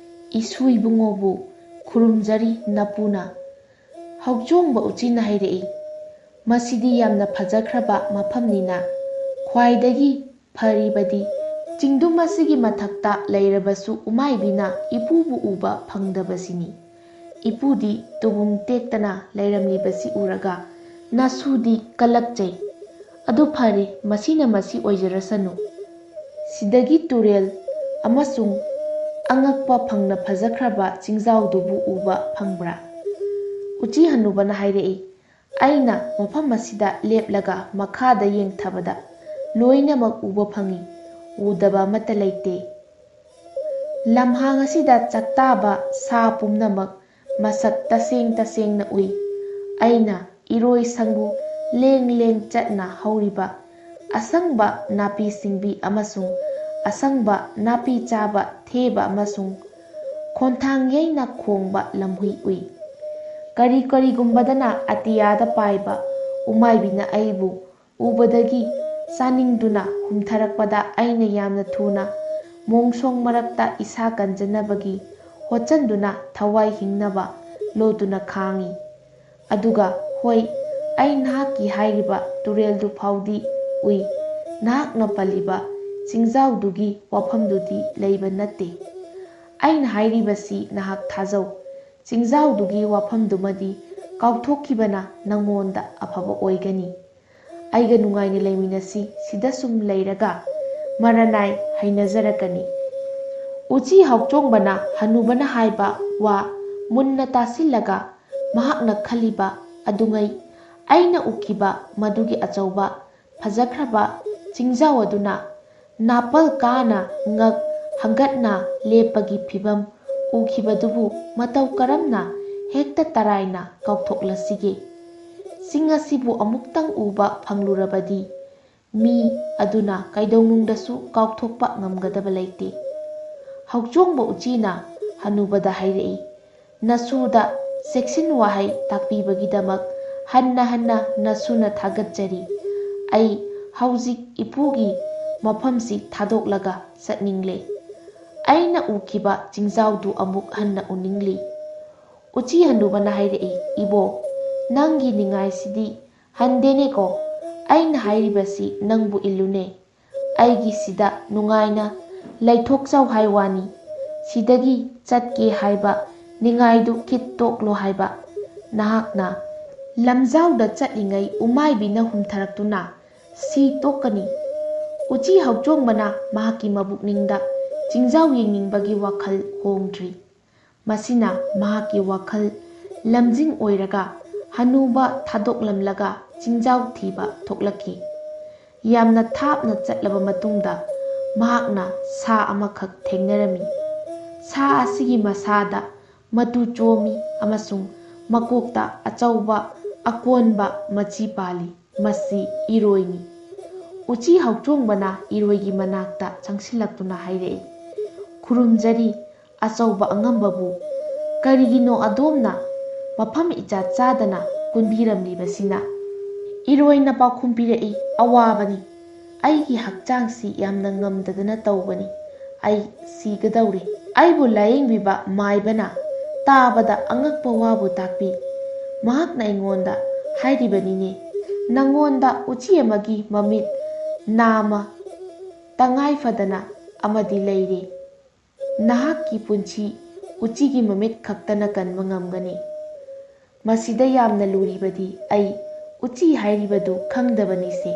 "ꯏꯁꯨ ꯏꯕꯨꯡꯉꯣꯕꯨ ꯈꯨꯔꯨꯝꯖꯔꯤ ꯅꯄꯨꯅ꯫" ꯍꯧꯆꯣꯡꯕ ꯎꯆꯤꯅ ꯍꯥꯏꯔꯛꯏ, "ꯃꯁꯤꯗꯤ ꯌꯥꯝꯅ ꯐꯖꯈ꯭ꯔꯕ ꯃꯐꯝꯅꯤꯅ, ꯈ꯭ꯋꯥꯏꯗꯒꯤ ꯐꯔꯤꯕꯗꯤ ꯆꯤꯡꯗꯨꯝ ꯑꯁꯤꯒꯤ ꯃꯊꯛꯇ ꯂꯩꯔꯕꯁꯨ ꯎꯃꯥꯏꯕꯤꯅ ꯏꯄꯨꯕꯨ ꯎꯕ ꯐꯪꯗꯕꯁꯤꯅꯤ꯫ ꯏꯄꯨꯗꯤ ꯇꯨꯕꯨꯝ ꯇꯦꯛꯇꯅ ꯂꯩꯔꯝꯂꯤꯕꯁꯤ ꯎꯔꯒ ꯅꯁꯨꯗꯤ ꯀꯜꯂꯛꯆꯩ꯫ ꯑꯗꯨ ꯐꯔꯦ, ꯃꯁꯤꯅ ꯃꯁꯤ ꯑꯣꯏꯖꯔꯁꯅꯨ꯫ ꯁꯤꯗꯒꯤ ꯇꯨꯔꯦꯜ ꯑꯃꯁꯨꯡ ꯑꯉꯛꯄ ꯐꯪꯅ ꯐꯖꯈ꯭ꯔꯕ ꯆꯤꯡꯖꯥꯎꯗꯨꯕꯨ ꯎꯕ ꯐꯪꯕ꯭ꯔꯥ?" ꯎꯆꯤ ꯍꯅꯨꯕꯅ ꯍꯥꯏꯔꯛꯏ, "ꯑꯩꯅ ꯃꯐꯝ ꯑꯁꯤꯗ ꯂꯦꯞꯂꯒ ꯃꯈꯥꯗ ꯌꯦꯡꯊꯕꯗ ꯂꯣꯏꯅꯃꯛ ꯎꯕ ꯐꯪꯏ, ꯎꯗꯕ ꯑꯃꯠꯇ ꯂꯩꯇꯦ꯫ ꯂꯝꯍꯥꯡ ꯑꯁꯤꯗ ꯆꯥꯛꯇꯥꯕ ꯁꯥ ꯄꯨꯝꯅꯃꯛ ꯃꯁꯛ ꯇꯁꯦꯡ ꯇꯁꯦꯡꯅ ꯎꯏ꯫ ꯑꯩꯅ ꯏꯔꯣꯏ ꯁꯪꯒꯨ ꯂꯦꯡ ꯂꯦꯡ ꯆꯠꯅ ꯍꯧꯔꯤꯕ ꯑꯁꯪꯕ ꯅꯥꯄꯤ ꯁꯤꯡꯕꯤ ꯑꯃꯁꯨꯡ ꯑꯁꯪꯕ ꯅꯥꯄꯤ ꯆꯥꯕ ꯊꯦꯕ ꯑꯃꯁꯨꯡ ꯈꯣꯟꯊꯥꯡ ꯌꯩꯅ ꯈꯣꯡꯕ ꯂꯝꯍꯨꯏ ꯎꯏ꯫ ꯀꯔꯤ ꯀꯔꯤꯒꯨꯝꯕꯗꯅ ꯑꯇꯤꯌꯥꯗ ꯄꯥꯏꯕ ꯎꯃꯥꯏꯕꯤꯅ ꯑꯩꯕꯨ ꯎꯕꯗꯒꯤ ꯆꯥꯅꯤꯡꯗꯨꯅ ꯍꯨꯝꯊꯔꯛꯄꯗ ꯑꯩꯅ ꯌꯥꯝꯅ ꯊꯨꯅ ꯃꯣꯡꯁꯣꯡ ꯃꯔꯛꯇ ꯏꯁꯥ ꯀꯟꯖꯅꯕꯒꯤ ꯍꯣꯠꯆꯟꯗꯨꯅ ꯊꯋꯥꯏ ꯍꯤꯡꯅꯕ ꯂꯣꯠꯇꯨꯅ ꯈꯥꯡꯉꯤ꯫ ꯑꯗꯨꯒ ꯍꯣꯏ, ꯑꯩ ꯅꯍꯥꯛꯀꯤ ꯍꯥꯏꯔꯤꯕ ꯇꯨꯔꯦꯜꯗꯨ ꯐꯥꯎꯗꯤ ꯎꯏ꯫ ꯅꯍꯥꯛꯅ ꯄꯜꯂꯤꯕ ꯆꯤꯡꯖꯥꯎꯗꯨꯒꯤ ꯋꯥꯐꯝꯗꯨꯗꯤ ꯂꯩꯕ ꯅꯠꯇꯦ꯫ ꯑꯩꯅ ꯍꯥꯏꯔꯤꯕꯁꯤ ꯅꯍꯥꯛ ꯊꯥꯖꯧ꯫ ꯆꯤꯡꯖꯥꯎꯗꯨꯒꯤ ꯋꯥꯐꯝꯗꯨꯃꯗꯤ ꯀꯥꯎꯊꯣꯛꯈꯤꯕꯅ ꯅꯉꯣꯟꯗ ꯑꯐꯕ ꯑꯣꯏꯒꯅꯤ꯫ ꯑꯩꯒ ꯅꯨꯡꯉꯥꯏꯅ ꯂꯩꯃꯤꯟꯅꯁꯤ, ꯁꯤꯗ ꯁꯨꯝ ꯂꯩꯔꯒ ꯃꯔꯅꯥꯏ ꯍꯩꯅꯖꯔꯛꯀꯅꯤ꯫" ꯎꯆꯤ ꯍꯥꯎꯆꯣꯡꯕꯅ ꯍꯅꯨꯕꯅ ꯍꯥꯏꯕ ꯋꯥ ꯃꯨꯟꯅ ꯇꯥꯁꯤꯜꯂꯒ ꯃꯍꯥꯛꯅ ꯈꯜꯂꯤꯕ ꯑꯗꯨꯉꯩ ꯑꯩꯅ ꯎꯈꯤꯕ ꯃꯗꯨꯒꯤ ꯑꯆꯧꯕ ꯐꯖꯈ꯭ꯔꯕ ꯆꯤꯡꯖꯥꯎ ꯑꯗꯨꯅ ꯅꯥꯄꯜ ꯀꯥꯅ ꯉꯛ ꯍꯪꯒꯠꯅ ꯂꯦꯞꯄꯒꯤ ꯐꯤꯚꯝ ꯎꯈꯤꯕꯗꯨꯕꯨ ꯃꯇꯧ ꯀꯔꯝꯅ ꯍꯦꯛꯇ ꯇꯔꯥꯏꯅ ꯀꯥꯎꯊꯣꯛꯂꯁꯤꯒꯦ? ꯆꯤꯡ ꯑꯁꯤꯕꯨ ꯑꯃꯨꯛꯇꯪ ꯎꯕ ꯐꯪꯂꯨꯔꯕꯗꯤ ꯃꯤ ꯑꯗꯨꯅ ꯀꯩꯗꯧꯅꯨꯡꯗꯁꯨ ꯀꯥꯎꯊꯣꯛꯄ ꯉꯝꯒꯗꯕ ꯂꯩꯇꯦ꯫ ꯍꯧꯆꯣꯡꯕ ꯎꯆꯤꯅ ꯍꯅꯨꯕꯗ ꯍꯥꯏꯔꯛꯏ, "ꯅꯁꯨꯗ ꯆꯦꯛꯁꯤꯟ ꯋꯥꯍꯩ ꯇꯥꯛꯄꯤꯕꯒꯤꯗꯃꯛ ꯍꯟꯅ ꯍꯟꯅ ꯅꯁꯨꯅ ꯊꯥꯒꯠꯆꯔꯤ꯫ ꯑꯩ ꯍꯧꯖꯤꯛ ꯏꯄꯨꯒꯤ ꯃꯐꯝꯁꯤ ꯊꯥꯗꯣꯛꯂꯒ ꯆꯠꯅꯤꯡꯂꯦ꯫ ꯑꯩꯅ ꯎꯈꯤꯕ ꯆꯤꯡꯖꯥꯎꯗꯨ ꯑꯃꯨꯛ ꯍꯟꯅ ꯎꯅꯤꯡꯂꯤ꯫ ꯎꯆꯤ ꯍꯅꯨꯕꯅ ꯍꯥꯏꯔꯛꯏ, "ꯏꯕꯣ, ꯅꯪꯒꯤ ꯅꯤꯡꯉꯥꯏꯁꯤꯗꯤ ꯍꯟꯗꯦꯅꯦꯀꯣ꯫ ꯑꯩꯅ ꯍꯥꯏꯔꯤꯕꯁꯤ ꯅꯪꯕꯨ ꯏꯜꯂꯨꯅꯦ꯫ ꯑꯩꯒꯤ ꯁꯤꯗ ꯅꯨꯡꯉꯥꯏꯅ ꯂꯩꯊꯣꯛꯆꯧ ꯍꯥꯏ ꯋꯥꯅꯤ꯫ ꯁꯤꯗꯒꯤ ꯆꯠꯀꯦ ꯍꯥꯏꯕ ꯅꯤꯡꯉꯥꯏꯗꯨ ꯈꯤꯠ ꯇꯣꯛꯂꯣ ꯍꯥꯏꯕ꯫ ꯅꯍꯥꯛꯅ ꯂꯝꯖꯥꯎꯗ ꯆꯠꯂꯤꯉꯩ ꯎꯃꯥꯏꯕꯤꯅ ꯍꯨꯝꯊꯔꯛꯇꯨꯅ ꯁꯤ ꯇꯣꯛꯀꯅꯤ꯫" ꯎꯆꯤ ꯍꯧꯆꯣꯡꯕꯅ ꯃꯍꯥꯛꯀꯤ ꯃꯕꯨꯛꯅꯤꯡꯗ ꯆꯤꯡꯖꯥꯎ ꯌꯦꯡꯅꯤꯡꯕꯒꯤ ꯋꯥꯈꯜ ꯍꯣꯡꯗ꯭ꯔꯤ꯫ ꯃꯁꯤꯅ ꯃꯍꯥꯛꯀꯤ ꯋꯥꯈꯜ ꯂꯝꯖꯤꯡ ꯑꯣꯏꯔꯒ ꯍꯅꯨꯕ ꯊꯥꯗꯣꯛꯂꯝꯂꯒ ꯆꯤꯡꯖꯥꯎ ꯊꯤꯕ ꯊꯣꯛꯂꯛꯈꯤ꯫ ꯌꯥꯝꯅ ꯊꯥꯞꯅ ꯆꯠꯂꯕ ꯃꯇꯨꯡꯗ ꯃꯍꯥꯛꯅ ꯁꯥ ꯑꯃꯈꯛ ꯊꯦꯡꯅꯔꯝꯃꯤ꯫ ꯁꯥ ꯑꯁꯤꯒꯤ ꯃꯁꯥꯗ ꯃꯇꯨ ꯆꯣꯝꯃꯤ ꯑꯃꯁꯨꯡ ꯃꯀꯣꯛꯇ ꯑꯆꯧꯕ ꯑꯀꯣꯟꯕ ꯃꯆꯤ ꯄꯥꯜꯂꯤ꯫ ꯃꯁꯤ ꯏꯔꯣꯏꯅꯤ꯫ ꯎꯆꯤ ꯍꯧꯆꯣꯡꯕꯅ ꯏꯔꯣꯏꯒꯤ ꯃꯅꯥꯛꯇ ꯆꯪꯁꯤꯜꯂꯛꯇꯨꯅ ꯍꯥꯏꯔꯛꯏ, "ꯈꯨꯔꯨꯝꯖꯔꯤ, ꯑꯆꯧꯕ ꯑꯉꯝꯕꯕꯨ꯫ ꯀꯔꯤꯒꯤꯅꯣ ꯑꯗꯣꯝꯅ ꯃꯐꯝ ꯏꯆꯥ ꯆꯥꯗꯅ ꯀꯨꯟꯕꯤꯔꯝꯂꯤꯕꯁꯤꯅ?" ꯏꯔꯣꯏꯅ ꯄꯥꯎꯈꯨꯝ ꯄꯤꯔꯛꯏ, "ꯑꯋꯥꯕꯅꯤ꯫ ꯑꯩꯒꯤ ꯍꯛꯆꯥꯡꯁꯤ ꯌꯥꯝꯅ ꯉꯝꯗꯗꯅ ꯇꯧꯕꯅꯤ꯫ ꯑꯩ ꯁꯤꯒꯗꯧꯔꯦ꯫" ꯑꯩꯕꯨ ꯂꯥꯌꯦꯡꯕꯤꯕ ꯃꯥꯏꯕꯅ ꯇꯥꯕꯗ ꯑꯉꯛꯄ ꯋꯥꯕꯨ ꯇꯥꯛꯄꯤ꯫ ꯃꯍꯥꯛꯅ ꯑꯩꯉꯣꯟꯗ ꯍꯥꯏꯔꯤꯕꯅꯤꯅꯦ, "ꯅꯉꯣꯟꯗ ꯎꯆꯤ ꯑꯃꯒꯤ ꯃꯃꯤꯠ ꯅꯥꯝꯃ ꯇꯉꯥꯏ ꯐꯗꯅ ꯑꯃꯗꯤ ꯂꯩꯔꯦ꯫ ꯅꯍꯥꯛꯀꯤ ꯄꯨꯟꯁꯤ ꯎꯆꯤꯒꯤ ꯃꯃꯤꯠ ꯈꯛꯇꯅ ꯀꯟꯕ ꯉꯝꯒꯅꯤ꯫" ꯃꯁꯤꯗ ꯌꯥꯝꯅ ꯂꯨꯔꯤꯕꯗꯤ ꯑꯩ ꯎꯆꯤ ꯍꯥꯏꯔꯤꯕꯗꯨ ꯈꯪꯗꯕꯅꯤꯁꯦ꯫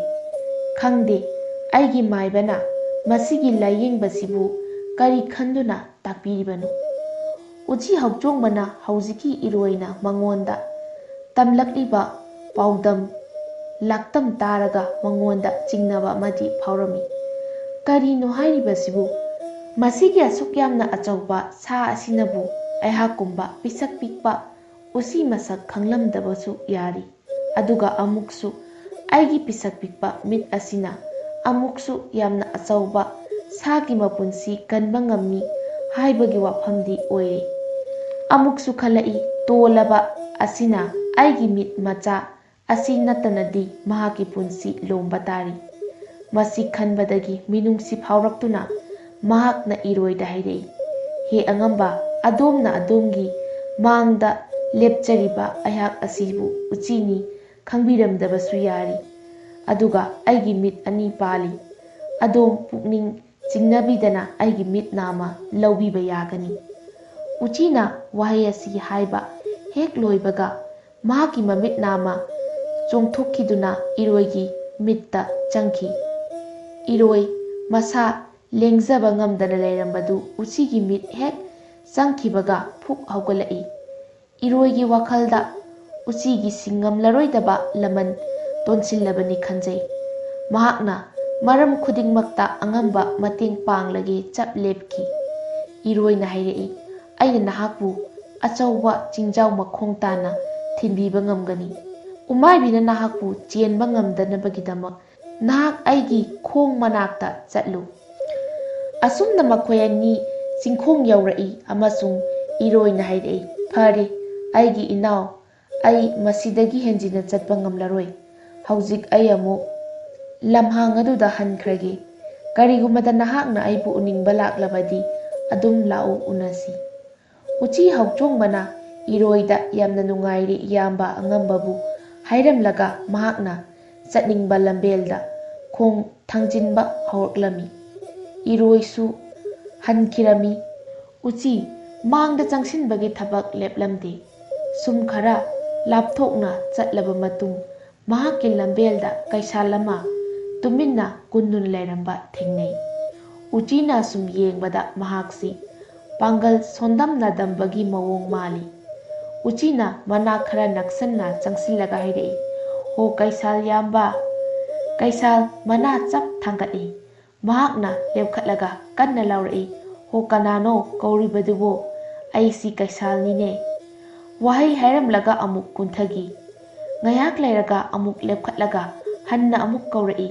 ꯈꯪꯗꯦ, ꯑꯩꯒꯤ ꯃꯥꯏꯕꯅ ꯃꯁꯤꯒꯤ ꯂꯥꯌꯦꯡꯕꯁꯤꯕꯨ ꯀꯔꯤ ꯈꯟꯗꯨꯅ ꯇꯥꯛꯄꯤꯔꯤꯕꯅꯣ? ꯎꯆꯤ ꯍꯧꯆꯣꯡꯕꯅ ꯍꯧꯖꯤꯛꯀꯤ ꯏꯔꯣꯏꯅ ꯃꯉꯣꯟꯗ ꯇꯝꯂꯛꯂꯤꯕ ꯄꯥꯎꯗꯝ ꯂꯥꯛꯇꯝ ꯇꯥꯔꯒ ꯃꯉꯣꯟꯗ ꯆꯤꯡꯅꯕ ꯑꯃꯗꯤ ꯐꯥꯎꯔꯝꯃꯤ꯫ "ꯀꯔꯤꯅꯣ ꯍꯥꯏꯔꯤꯕꯁꯤꯕꯨ? ꯃꯁꯤꯒꯤ ꯑꯁꯨꯛ ꯌꯥꯝꯅ ꯑꯆꯧꯕ ꯁꯥ ꯑꯁꯤꯅꯕꯨ ꯑꯩꯍꯥꯛꯀꯨꯝꯕ ꯄꯤꯁꯛ ꯄꯤꯛꯄ ꯎꯆꯤ ꯃꯁꯛ ꯈꯪꯂꯝꯗꯕꯁꯨ ꯌꯥꯔꯤ꯫ ꯑꯗꯨꯒ ꯑꯃꯨꯛꯁꯨ ꯑꯩꯒꯤ ꯄꯤꯁꯛ ꯄꯤꯛꯄ ꯃꯤꯠ ꯑꯁꯤꯅ ꯑꯃꯨꯛꯁꯨ ꯌꯥꯝꯅ ꯑꯆꯧꯕ ꯁꯥꯒꯤ ꯃꯄꯨꯟꯁꯤ ꯀꯟꯕ ꯉꯝꯃꯤ ꯍꯥꯏꯕꯒꯤ ꯋꯥꯐꯝꯗꯤ ꯑꯣꯏꯔꯤ꯫ ꯑꯃꯨꯛꯁꯨ ꯈꯜꯂꯛꯏ, ꯇꯣꯜꯂꯕ ꯑꯁꯤꯅ ꯑꯩꯒꯤ ꯃꯤꯠ ꯃꯆꯥ ꯑꯁꯤ ꯅꯠꯇꯅꯗꯤ ꯃꯍꯥꯛꯀꯤ ꯄꯨꯟꯁꯤ ꯂꯣꯝꯕ ꯇꯥꯔꯤ꯫ ꯃꯁꯤ ꯈꯟꯕꯗꯒꯤ ꯃꯤꯅꯨꯡꯁꯤ ꯐꯥꯎꯔꯛꯇꯨꯅ ꯃꯍꯥꯛꯅ ꯏꯔꯣꯏꯗ ꯍꯥꯏꯔꯛꯏ, "ꯍꯦ ꯑꯉꯝꯕ, ꯑꯗꯣꯝꯅ ꯑꯗꯣꯝꯒꯤ ꯃꯥꯡꯗ ꯂꯦꯞꯆꯔꯤꯕ ꯑꯩꯍꯥꯛ ꯑꯁꯤꯕꯨ ꯎꯆꯤꯅꯤ ꯈꯪꯕꯤꯔꯝꯗꯕꯁꯨ ꯌꯥꯔꯤ꯫ ꯑꯗꯨꯒ ꯑꯩꯒꯤ ꯃꯤꯠ ꯑꯅꯤ ꯄꯥꯜꯂꯤ꯫ ꯑꯗꯣꯝ ꯄꯨꯛꯅꯤꯡ ꯆꯤꯡꯅꯕꯤꯗꯅ ꯑꯩꯒꯤ ꯃꯤꯠ ꯅꯥꯝꯃ ꯂꯧꯕꯤꯕ ꯌꯥꯒꯅꯤ꯫" ꯎꯆꯤꯅ ꯋꯥꯍꯩ ꯑꯁꯤ ꯍꯥꯏꯕ ꯍꯦꯛ ꯂꯣꯏꯕꯒ, ꯃꯍꯥꯛꯀꯤ ꯃꯃꯤꯠ ꯅꯥꯝꯃ ꯆꯣꯡꯊꯣꯛꯈꯤꯗꯨꯅ ꯏꯔꯣꯏꯒꯤ ꯃꯤꯠꯇ ꯆꯪꯈꯤ꯫ ꯏꯔꯣꯏ ꯃꯁꯥ ꯂꯦꯡꯖꯕ ꯉꯝꯗꯅ ꯂꯩꯔꯝꯕꯗꯨ ꯎꯆꯤꯒꯤ ꯃꯤꯠ ꯍꯦꯛ ꯆꯪꯈꯤꯕꯒ ꯐꯨꯛ ꯍꯧꯒꯠꯂꯛꯏ꯫ ꯏꯔꯣꯏꯒꯤ ꯋꯥꯈꯜꯗ ꯎꯆꯤꯒꯤ ꯁꯤꯡꯉꯝꯂꯔꯣꯏꯗꯕ ꯂꯃꯟ ꯇꯣꯟꯁꯤꯜꯂꯕꯅꯤ ꯈꯟꯖꯩ꯫ ꯃꯍꯥꯛꯅ ꯃꯔꯝ ꯈꯨꯗꯤꯡꯃꯛꯇ ꯑꯉꯝꯕ ꯃꯇꯦꯡ ꯄꯥꯡꯂꯒꯦ ꯆꯞ ꯂꯦꯞꯈꯤ꯫ ꯏꯔꯣꯏꯅ ꯍꯥꯏꯔꯛꯏ, "ꯑꯩꯅ ꯅꯍꯥꯛꯄꯨ ꯑꯆꯧꯕ ꯆꯤꯡꯖꯥꯎ ꯃꯈꯣꯡ ꯇꯥꯅ ꯊꯤꯟꯕꯤꯕ ꯉꯝꯒꯅꯤ꯫ ꯎꯃꯥꯏꯕꯤꯅ ꯅꯍꯥꯛꯄꯨ ꯆꯦꯟꯕ ꯉꯝꯗꯅꯕꯒꯤꯗꯃꯛ ꯅꯍꯥꯛ ꯑꯩꯒꯤ ꯈꯣꯡ ꯃꯅꯥꯛꯇ ꯆꯠꯂꯨ꯫" ꯑꯁꯨꯝꯅ ꯃꯈꯣꯏ ꯑꯅꯤ ꯆꯤꯡꯈꯣꯡ ꯌꯧꯔꯛꯏ ꯑꯃꯁꯨꯡ ꯏꯔꯣꯏꯅ ꯍꯥꯏꯔꯛꯏ, "ꯐꯔꯦ, ꯑꯩꯒꯤ ꯏꯅꯥꯎ, ꯑꯩ ꯃꯁꯤꯗꯒꯤ ꯍꯦꯟꯖꯤꯟꯅ ꯆꯠꯄ ꯉꯝꯂꯔꯣꯏ꯫ ꯍꯧꯖꯤꯛ ꯑꯩ ꯑꯃꯨꯛ ꯂꯝꯍꯥꯡ ꯑꯗꯨꯗ ꯍꯟꯈ꯭ꯔꯒꯦ꯫ ꯀꯔꯤꯒꯨꯝꯕꯗ ꯅꯍꯥꯛꯅ ꯑꯩꯕꯨ ꯎꯅꯤꯡꯕ ꯂꯥꯛꯂꯕꯗꯤ ꯑꯗꯨꯝ ꯂꯥꯛꯎ, ꯎꯅꯁꯤ꯫" ꯎꯆꯤ ꯍꯧꯆꯣꯡꯕꯅ ꯏꯔꯣꯏꯗ ꯌꯥꯝꯅ ꯅꯨꯡꯉꯥꯏꯔꯦ ꯏꯌꯥꯝꯕ ꯑꯉꯝꯕꯕꯨ ꯍꯥꯏꯔꯝꯂꯒ ꯃꯍꯥꯛꯅ ꯆꯠꯅꯤꯡꯕ ꯂꯝꯕꯦꯜꯗ ꯈꯣꯡ ꯊꯥꯡꯖꯤꯟꯕ ꯍꯧꯔꯛꯂꯝꯃꯤ꯫ ꯏꯔꯣꯏꯁꯨ ꯍꯟꯈꯤꯔꯝꯃꯤ꯫ ꯎꯆꯤ ꯃꯥꯡꯗ ꯆꯪꯁꯤꯟꯕꯒꯤ ꯊꯕꯛ ꯂꯦꯞꯂꯝꯗꯦ꯫ ꯁꯨꯝ ꯈꯔ ꯂꯥꯞꯊꯣꯛꯅ ꯆꯠꯂꯕ ꯃꯇꯨꯡ, ꯃꯍꯥꯛꯀꯤ ꯂꯝꯕꯦꯜꯗ ꯀꯩꯁꯥꯜ ꯑꯃ ꯇꯨꯃꯤꯟꯅ ꯀꯨꯟꯗꯨꯅ ꯂꯩꯔꯝꯕ ꯊꯦꯡꯅꯩ꯫ ꯎꯆꯤꯅ ꯁꯨꯝ ꯌꯦꯡꯕꯗ ꯃꯍꯥꯛꯁꯤ ꯄꯥꯡꯒꯜ ꯁꯣꯟꯗꯝꯅꯗꯝꯕꯒꯤ ꯃꯑꯣꯡ ꯃꯥꯜꯂꯤ꯫ ꯎꯆꯤꯅ ꯃꯅꯥ ꯈꯔ ꯅꯛꯁꯟꯅ ꯆꯪꯁꯤꯜꯂꯒ ꯍꯥꯏꯔꯛꯏ, "ꯍꯣ ꯀꯩꯁꯥꯜ ꯌꯥꯝꯕ, ꯀꯩꯁꯥꯜ ꯃꯅꯥ ꯆꯞ ꯊꯥꯡꯒꯠꯂꯤ꯫" ꯃꯍꯥꯛꯅ ꯂꯦꯞꯈꯠꯂꯒ ꯀꯟꯅ ꯂꯥꯎꯔꯛꯏ, "ꯍꯣ ꯀꯅꯥꯅꯣ ꯀꯧꯔꯤꯕꯗꯨꯕꯣ? ꯑꯩꯁꯤ ꯀꯩꯁꯥꯜꯅꯤꯅꯦ꯫" ꯋꯥꯍꯩ ꯍꯥꯏꯔꯝꯂꯒ ꯑꯃꯨꯛ ꯀꯨꯟꯊꯈꯤ꯫ ꯉꯥꯏꯍꯥꯛ ꯂꯩꯔꯒ ꯑꯃꯨꯛ ꯂꯦꯞꯈꯠꯂꯒ ꯍꯟꯅ ꯑꯃꯨꯛ ꯀꯧꯔꯛꯏ,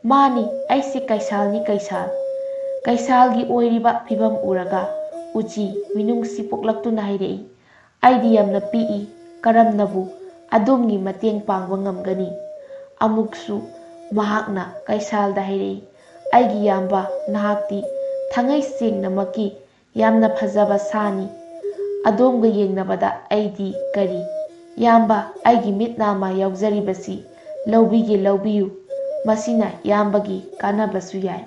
"ꯃꯥꯅꯤ, ꯑꯩꯁꯤ ꯀꯩꯁꯥꯜꯅꯤ ꯀꯩꯁꯥꯜ꯫" ꯀꯩꯁꯥꯜꯒꯤ ꯑꯣꯏꯔꯤꯕ ꯐꯤꯕꯝ ꯎꯔꯒ ꯎꯆꯤ ꯃꯤꯅꯨꯡꯁꯤ ꯄꯣꯛꯂꯛꯇꯨꯅ ꯍꯥꯏꯔꯛꯏ, "ꯑꯩꯗꯤ ꯌꯥꯝꯅ ꯄꯤꯛꯏ, ꯀꯔꯝꯅꯕꯨ ꯑꯗꯣꯝꯒꯤ ꯃꯇꯦꯡ ꯄꯥꯡꯕ ꯉꯝꯒꯅꯤ?" ꯑꯃꯨꯛꯁꯨ ꯃꯍꯥꯛꯅ ꯀꯩꯁꯥꯜꯗ ꯍꯥꯏꯔꯛꯏ, "ꯑꯩꯒꯤ ꯏꯌꯥꯝꯕ, ꯅꯍꯥꯛꯇꯤ ꯊꯥꯡꯉꯩ ꯁꯦꯡꯅꯃꯛꯀꯤ ꯌꯥꯝꯅ ꯐꯖꯕ ꯁꯥꯅꯤ꯫ ꯑꯗꯣꯝꯒ ꯌꯦꯡꯅꯕꯗ ꯑꯩꯗꯤ ꯀꯔꯤ? ꯏꯌꯥꯝꯕ, ꯑꯩꯒꯤ ꯃꯤꯠ ꯅꯥꯝꯃ ꯌꯥꯎꯖꯔꯤꯕꯁꯤ ꯂꯧꯕꯤꯒꯦ, ꯂꯧꯕꯤꯌꯨ꯫ ꯃꯁꯤꯅ ꯏꯌꯥꯝꯕꯒꯤ ꯀꯥꯟꯅꯕꯁꯨ ꯌꯥꯏ꯫"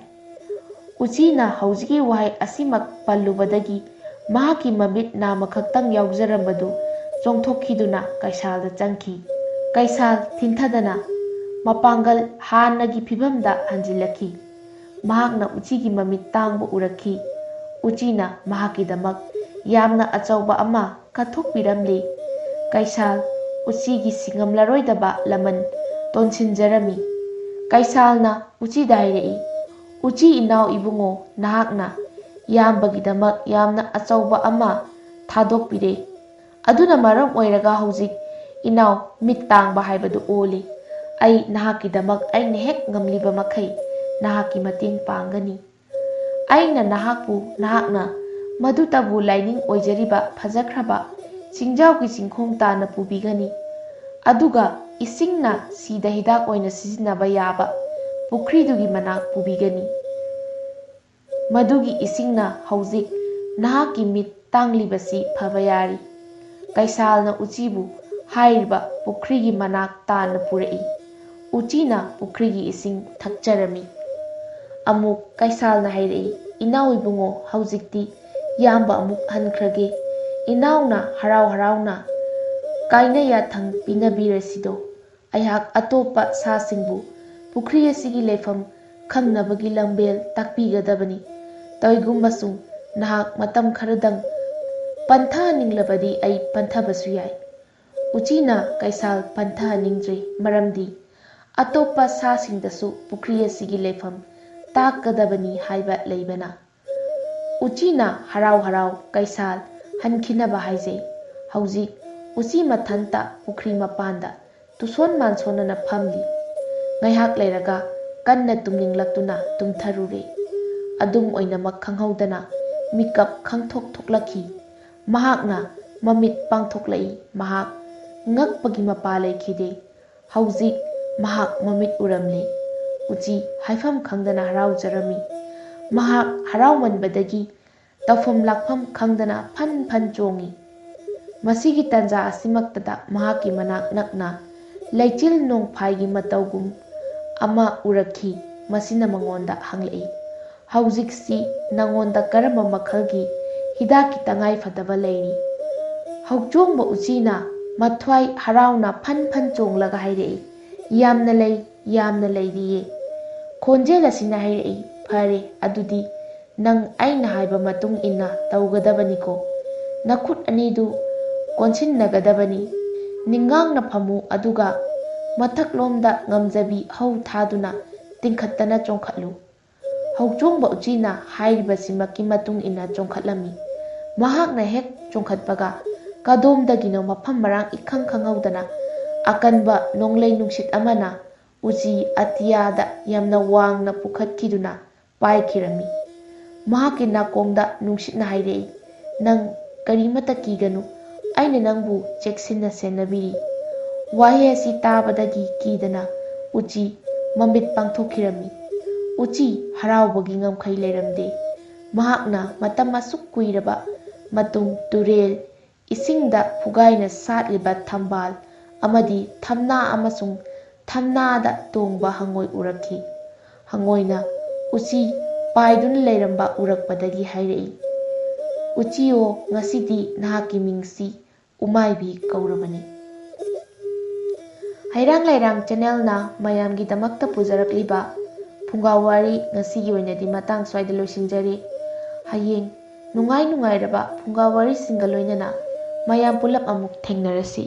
ꯎꯆꯤꯅ ꯍꯧꯖꯤꯛꯀꯤ ꯋꯥꯍꯩ ꯑꯁꯤꯃꯛ ꯄꯜꯂꯨꯕꯗꯒꯤ ꯃꯍꯥꯛꯀꯤ ꯃꯃꯤꯠ ꯅꯥꯝꯃꯈꯛꯇꯪ ꯌꯥꯎꯖꯔꯝꯕꯗꯨ ꯆꯣꯡꯊꯣꯛꯈꯤꯗꯨꯅ ꯀꯩꯁꯥꯜꯗ ꯆꯪꯈꯤ꯫ ꯀꯩꯁꯥꯜ ꯊꯤꯟꯊꯗꯅ ꯃꯄꯥꯡꯒꯜ ꯍꯥꯟꯅꯒꯤ ꯐꯤꯕꯝꯗ ꯍꯟꯖꯤꯜꯂꯛꯈꯤ꯫ ꯃꯍꯥꯛꯅ ꯎꯆꯤꯒꯤ ꯃꯃꯤꯠ ꯇꯥꯡꯕ ꯎꯔꯛꯈꯤ꯫ ꯎꯆꯤꯅ ꯃꯍꯥꯛꯀꯤꯗꯃꯛ ꯌꯥꯝꯅ ꯑꯆꯧꯕ ꯑꯃ ꯀꯠꯊꯣꯛꯄꯤꯔꯝꯂꯤ꯫ ꯀꯩꯁꯥꯜ ꯎꯆꯤꯒꯤ ꯁꯤꯡꯉꯝꯂꯔꯣꯏꯗꯕ ꯂꯃꯟ ꯇꯣꯟꯁꯤꯟꯖꯔꯝꯃꯤ꯫ ꯀꯩꯁꯥꯜꯅ ꯎꯆꯤꯗ ꯍꯥꯏꯔꯛꯏ, "ꯎꯆꯤ ꯏꯅꯥꯎ ꯏꯕꯨꯡꯉꯣ, ꯅꯍꯥꯛꯅ ꯏꯌꯥꯝꯕꯒꯤꯗꯃꯛ ꯌꯥꯝꯅ ꯑꯆꯧꯕ ꯑꯃ ꯊꯥꯗꯣꯛꯄꯤꯔꯦ꯫ ꯑꯗꯨꯅ ꯃꯔꯝ ꯑꯣꯏꯔꯒ ꯍꯧꯖꯤꯛ ꯏꯅꯥꯎ ꯃꯤꯠ ꯇꯥꯡꯕ ꯍꯥꯏꯕꯗꯨ ꯑꯣꯜꯂꯤ꯫ ꯑꯩ ꯅꯍꯥꯛꯀꯤꯗꯃꯛ ꯑꯩꯅ ꯍꯦꯛ ꯉꯝꯂꯤꯕ ꯃꯈꯩ ꯅꯍꯥꯛꯀꯤ ꯃꯇꯦꯡ ꯄꯥꯡꯒꯅꯤ꯫ ꯑꯩꯅ ꯅꯍꯥꯛꯄꯨ, ꯅꯍꯥꯛꯅ ꯃꯗꯨꯇꯕꯨ ꯂꯥꯏꯅꯤꯡ ꯑꯣꯏꯖꯔꯤꯕ ꯐꯖꯈ꯭ꯔꯕ ꯆꯤꯡꯖꯥꯎꯒꯤ ꯆꯤꯡꯈꯣꯡ ꯇꯥꯟꯅ ꯄꯨꯕꯤꯒꯅꯤ꯫ ꯑꯗꯨꯒ ꯏꯁꯤꯡꯅ ꯁꯤꯗ ꯍꯤꯗꯥꯛ ꯑꯣꯏꯅ ꯁꯤꯖꯤꯟꯅꯕ ꯌꯥꯕ ꯄꯨꯈ꯭ꯔꯤꯗꯨꯒꯤ ꯃꯅꯥꯛ ꯄꯨꯕꯤꯒꯅꯤ꯫ ꯃꯗꯨꯒꯤ ꯏꯁꯤꯡꯅ ꯍꯧꯖꯤꯛ ꯅꯍꯥꯛꯀꯤ ꯃꯤꯠ ꯇꯥꯡꯂꯤꯕꯁꯤ ꯐꯕ ꯌꯥꯔꯤ꯫" ꯀꯩꯁꯥꯜꯅ ꯎꯆꯤꯕꯨ ꯍꯥꯏꯔꯤꯕ ꯄꯨꯈ꯭ꯔꯤꯒꯤ ꯃꯅꯥꯛ ꯇꯥꯟꯅ ꯄꯨꯔꯛꯏ꯫ ꯎꯆꯤꯅ ꯄꯨꯈ꯭ꯔꯤꯒꯤ ꯏꯁꯤꯡ ꯊꯛꯆꯔꯝꯃꯤ꯫ ꯑꯃꯨꯛ ꯀꯩꯁꯥꯜꯅ ꯍꯥꯏꯔꯛꯏ, "ꯏꯅꯥꯎ ꯏꯕꯨꯡꯉꯣ, ꯍꯧꯖꯤꯛꯇꯤ ꯏꯌꯥꯝꯕ ꯑꯃꯨꯛ ꯍꯟꯈ꯭ꯔꯒꯦ꯫ ꯏꯅꯥꯎꯅ ꯍꯔꯥꯎ ꯍꯔꯥꯎꯅ ꯀꯥꯏꯅ ꯌꯥꯊꯪ ꯄꯤꯅꯕꯤꯔꯁꯤꯗꯣ꯫ ꯑꯩꯍꯥꯛ ꯑꯇꯣꯞꯄ ꯁꯥꯁꯤꯡꯕꯨ ꯄꯨꯈ꯭ꯔꯤ ꯑꯁꯤꯒꯤ ꯂꯩꯐꯝ ꯈꯪꯅꯕꯒꯤ ꯂꯝꯕꯦꯜ ꯇꯥꯛꯄꯤꯒꯗꯕꯅꯤ꯫ ꯀꯔꯤꯒꯨꯝꯕꯁꯨ ꯅꯍꯥꯛ ꯃꯇꯝ ꯈꯔꯗꯪ ꯄꯟꯊꯍꯟꯅꯤꯡꯂꯕꯗꯤ ꯑꯩ ꯄꯟꯊꯕꯁꯨ ꯌꯥꯏ꯫" ꯎꯆꯤꯅ ꯀꯩꯁꯥꯜ ꯄꯟꯊꯍꯟꯅꯤꯡꯗ꯭ꯔꯦ, ꯃꯔꯝꯗꯤ ꯑꯇꯣꯞꯄ ꯁꯥꯁꯤꯡꯗꯁꯨ ꯄꯨꯈ꯭ꯔꯤ ꯑꯁꯤꯒꯤ ꯂꯩꯐꯝ ꯇꯥꯛꯀꯗꯕꯅꯤ ꯍꯥꯏꯕ ꯂꯩꯕꯅ꯫ ꯎꯆꯤꯅ ꯍꯔꯥꯎ ꯍꯔꯥꯎ ꯀꯩꯁꯥꯜ ꯍꯟꯈꯤꯅꯕ ꯍꯥꯏꯖꯩ꯫ ꯍꯧꯖꯤꯛ ꯎꯆꯤ ꯃꯊꯟꯇ ꯄꯨꯈ꯭ꯔꯤ ꯃꯄꯥꯟꯗ ꯇꯨꯁꯣꯟ ꯃꯥꯟꯁꯣꯟꯅꯅ ꯐꯝꯂꯤ꯫ ꯉꯥꯏꯍꯥꯛ ꯂꯩꯔꯒ ꯀꯟꯅ ꯇꯨꯝꯅꯤꯡꯂꯛꯇꯨꯅ ꯇꯨꯝꯊꯔꯨꯔꯦ꯫ ꯑꯗꯨꯝ ꯑꯣꯏꯅꯃꯛ ꯈꯪꯍꯧꯗꯅ ꯃꯤꯀꯞ ꯈꯪꯊꯣꯛ ꯊꯣꯛꯂꯛꯈꯤ꯫ ꯃꯍꯥꯛꯅ ꯃꯃꯤꯠ ꯄꯥꯡꯊꯣꯛꯂꯛꯏ꯫ ꯃꯍꯥꯛ ꯉꯛꯄꯒꯤ ꯃꯄꯥ ꯂꯩꯈꯤꯗꯦ꯫ ꯍꯧꯖꯤꯛ ꯃꯍꯥꯛ ꯃꯃꯤꯠ ꯎꯔꯝꯂꯦ꯫ ꯎꯆꯤ ꯍꯥꯏꯐꯝ ꯈꯪꯗꯅ ꯍꯔꯥꯎꯖꯔꯝꯃꯤ꯫ ꯃꯍꯥꯛ ꯍꯔꯥꯎꯃꯟꯕꯗꯒꯤ ꯇꯧꯐꯝ ꯂꯥꯛꯐꯝ ꯈꯪꯗꯅ ꯐꯟ ꯐꯟ ꯆꯣꯡꯏ꯫ ꯃꯁꯤꯒꯤ ꯇꯟꯖꯥ ꯑꯁꯤꯃꯛꯇꯗ ꯃꯍꯥꯛꯀꯤ ꯃꯅꯥꯛ ꯅꯛꯅ ꯂꯩꯆꯤꯜ ꯅꯣꯡꯐꯥꯏꯒꯤ ꯃꯇꯧꯒꯨꯝ ꯑꯃ ꯎꯔꯛꯈꯤ꯫ ꯃꯁꯤꯅ ꯃꯉꯣꯟꯗ ꯍꯪꯂꯛꯏ, "ꯍꯧꯖꯤꯛꯁꯤ ꯅꯉꯣꯟꯗ ꯀꯔꯝꯕ ꯃꯈꯜꯒꯤ ꯍꯤꯗꯥꯛꯀꯤ ꯇꯉꯥꯏ ꯐꯗꯕ ꯂꯩꯔꯤ?" ꯍꯧꯆꯣꯡꯕ ꯎꯆꯤꯅ ꯃꯊ꯭ꯋꯥꯏ ꯍꯔꯥꯎꯅ ꯐꯟ ꯐꯟ ꯆꯣꯡꯂꯒ ꯍꯥꯏꯔꯛꯏ, "ꯌꯥꯝꯅ ꯂꯩ, ꯌꯥꯝꯅ ꯂꯩꯔꯤꯌꯦ꯫" ꯈꯣꯟꯖꯦꯜ ꯑꯁꯤꯅ ꯍꯥꯏꯔꯛꯏ, "ꯐꯔꯦ, ꯑꯗꯨꯗꯤ ꯅꯪ ꯑꯩꯅ ꯍꯥꯏꯕ ꯃꯇꯨꯡ ꯏꯟꯅ ꯇꯧꯒꯗꯕꯅꯤꯀꯣ꯫ ꯅꯈꯨꯠ ꯑꯅꯤꯗꯨ ꯀꯣꯟꯁꯤꯟꯅꯒꯗꯕꯅꯤ꯫ ꯅꯤꯡꯉꯥꯡꯅ ꯐꯝꯃꯨ, ꯑꯗꯨꯒ ꯃꯊꯛꯂꯣꯝꯗ ꯉꯝꯖꯕꯤ ꯍꯧ ꯊꯥꯗꯨꯅ ꯇꯤꯡꯈꯠꯇꯅ ꯆꯣꯡꯈꯠꯂꯨ꯫" ꯍꯧꯆꯣꯡꯕ ꯎꯆꯤꯅ ꯍꯥꯏꯔꯤꯕꯁꯤꯃꯛꯀꯤ ꯃꯇꯨꯡ ꯏꯟꯅ ꯆꯣꯡꯈꯠꯂꯝꯃꯤ꯫ ꯃꯍꯥꯛꯅ ꯍꯦꯛ ꯆꯣꯡꯈꯠꯄꯒ, ꯀꯗꯣꯝꯗꯒꯤꯅꯣ ꯃꯐꯝ ꯃꯔꯥꯡ ꯏꯈꯪ ꯈꯪꯍꯧꯗꯅ ꯑꯀꯟꯕ ꯅꯣꯡꯂꯩ ꯅꯨꯡꯁꯤꯠ ꯑꯃꯅ ꯎꯆꯤ ꯑꯇꯤꯌꯥꯗ ꯌꯥꯝꯅ ꯋꯥꯡꯅ ꯄꯨꯈꯠꯈꯤꯗꯨꯅ ꯄꯥꯏꯈꯤꯔꯝꯃꯤ꯫ ꯃꯍꯥꯛꯀꯤ ꯅꯥꯀꯣꯡꯗ ꯅꯨꯡꯁꯤꯠꯅ ꯍꯥꯏꯔꯛꯏ, "ꯅꯪ ꯀꯔꯤꯃꯠꯇ ꯀꯤꯒꯅꯨ, ꯑꯩꯅ ꯅꯪꯕꯨ ꯆꯦꯛꯁꯤꯟꯅ ꯁꯦꯟꯅꯕꯤꯔꯤ꯫" ꯋꯥꯍꯩ ꯑꯁꯤ ꯇꯥꯕꯗꯒꯤ ꯀꯤꯗꯅ ꯎꯆꯤ ꯃꯃꯤꯠ ꯄꯥꯡꯊꯣꯛꯈꯤꯔꯝꯃꯤ꯫ ꯎꯆꯤ ꯍꯔꯥꯎꯕꯒꯤ ꯉꯝꯈꯩ ꯂꯩꯔꯝꯗꯦ꯫ ꯃꯍꯥꯛꯅ ꯃꯇꯝ ꯑꯁꯨꯛ ꯀꯨꯏꯔꯕ ꯃꯇꯨꯡ ꯇꯨꯔꯦꯜ ꯏꯁꯤꯡꯗ ꯐꯨꯒꯥꯏꯅ ꯁꯥꯠꯂꯤꯕ ꯊꯝꯕꯥꯜ ꯑꯃꯗꯤ ꯊꯝꯅꯥ ꯑꯃꯁꯨꯡ ꯊꯝꯅꯥꯗ ꯇꯣꯡꯕ ꯍꯪꯉꯣꯏ ꯎꯔꯛꯈꯤ꯫ ꯍꯪꯉꯣꯏꯅ ꯎꯆꯤ ꯄꯥꯏꯗꯨꯅ ꯂꯩꯔꯝꯕ ꯎꯔꯛꯄꯗꯒꯤ ꯍꯥꯏꯔꯛꯏ, "ꯎꯆꯤꯌꯣ, ꯉꯁꯤꯗꯤ ꯅꯍꯥꯛꯀꯤ ꯃꯤꯡꯁꯤ ꯎꯃꯥꯏꯕꯤ ꯀꯧꯔꯕꯅꯤ꯫" ꯍꯩꯔꯥꯡ ꯂꯩꯔꯥꯡ ꯆꯦꯅꯦꯜꯅ ꯃꯌꯥꯝꯒꯤꯗꯃꯛꯇ ꯄꯨꯖꯔꯛꯂꯤꯕ ꯐꯨꯡꯒꯥ ꯋꯥꯔꯤ ꯉꯁꯤꯒꯤ ꯑꯣꯏꯅꯗꯤ ꯃꯇꯥꯡ ꯁ꯭ꯋꯥꯏꯗ ꯂꯣꯏꯁꯤꯟꯖꯔꯦ꯫ ꯍꯌꯦꯡ ꯅꯨꯡꯉꯥꯏ ꯅꯨꯡꯉꯥꯏꯔꯕ ꯐꯨꯡꯒꯥ ꯋꯥꯔꯤꯁꯤꯡꯒ ꯂꯣꯏꯅꯅ ꯃꯌꯥꯝ ꯄꯨꯂꯞ ꯑꯃꯨꯛ ꯊꯦꯡꯅꯔꯁꯤ꯫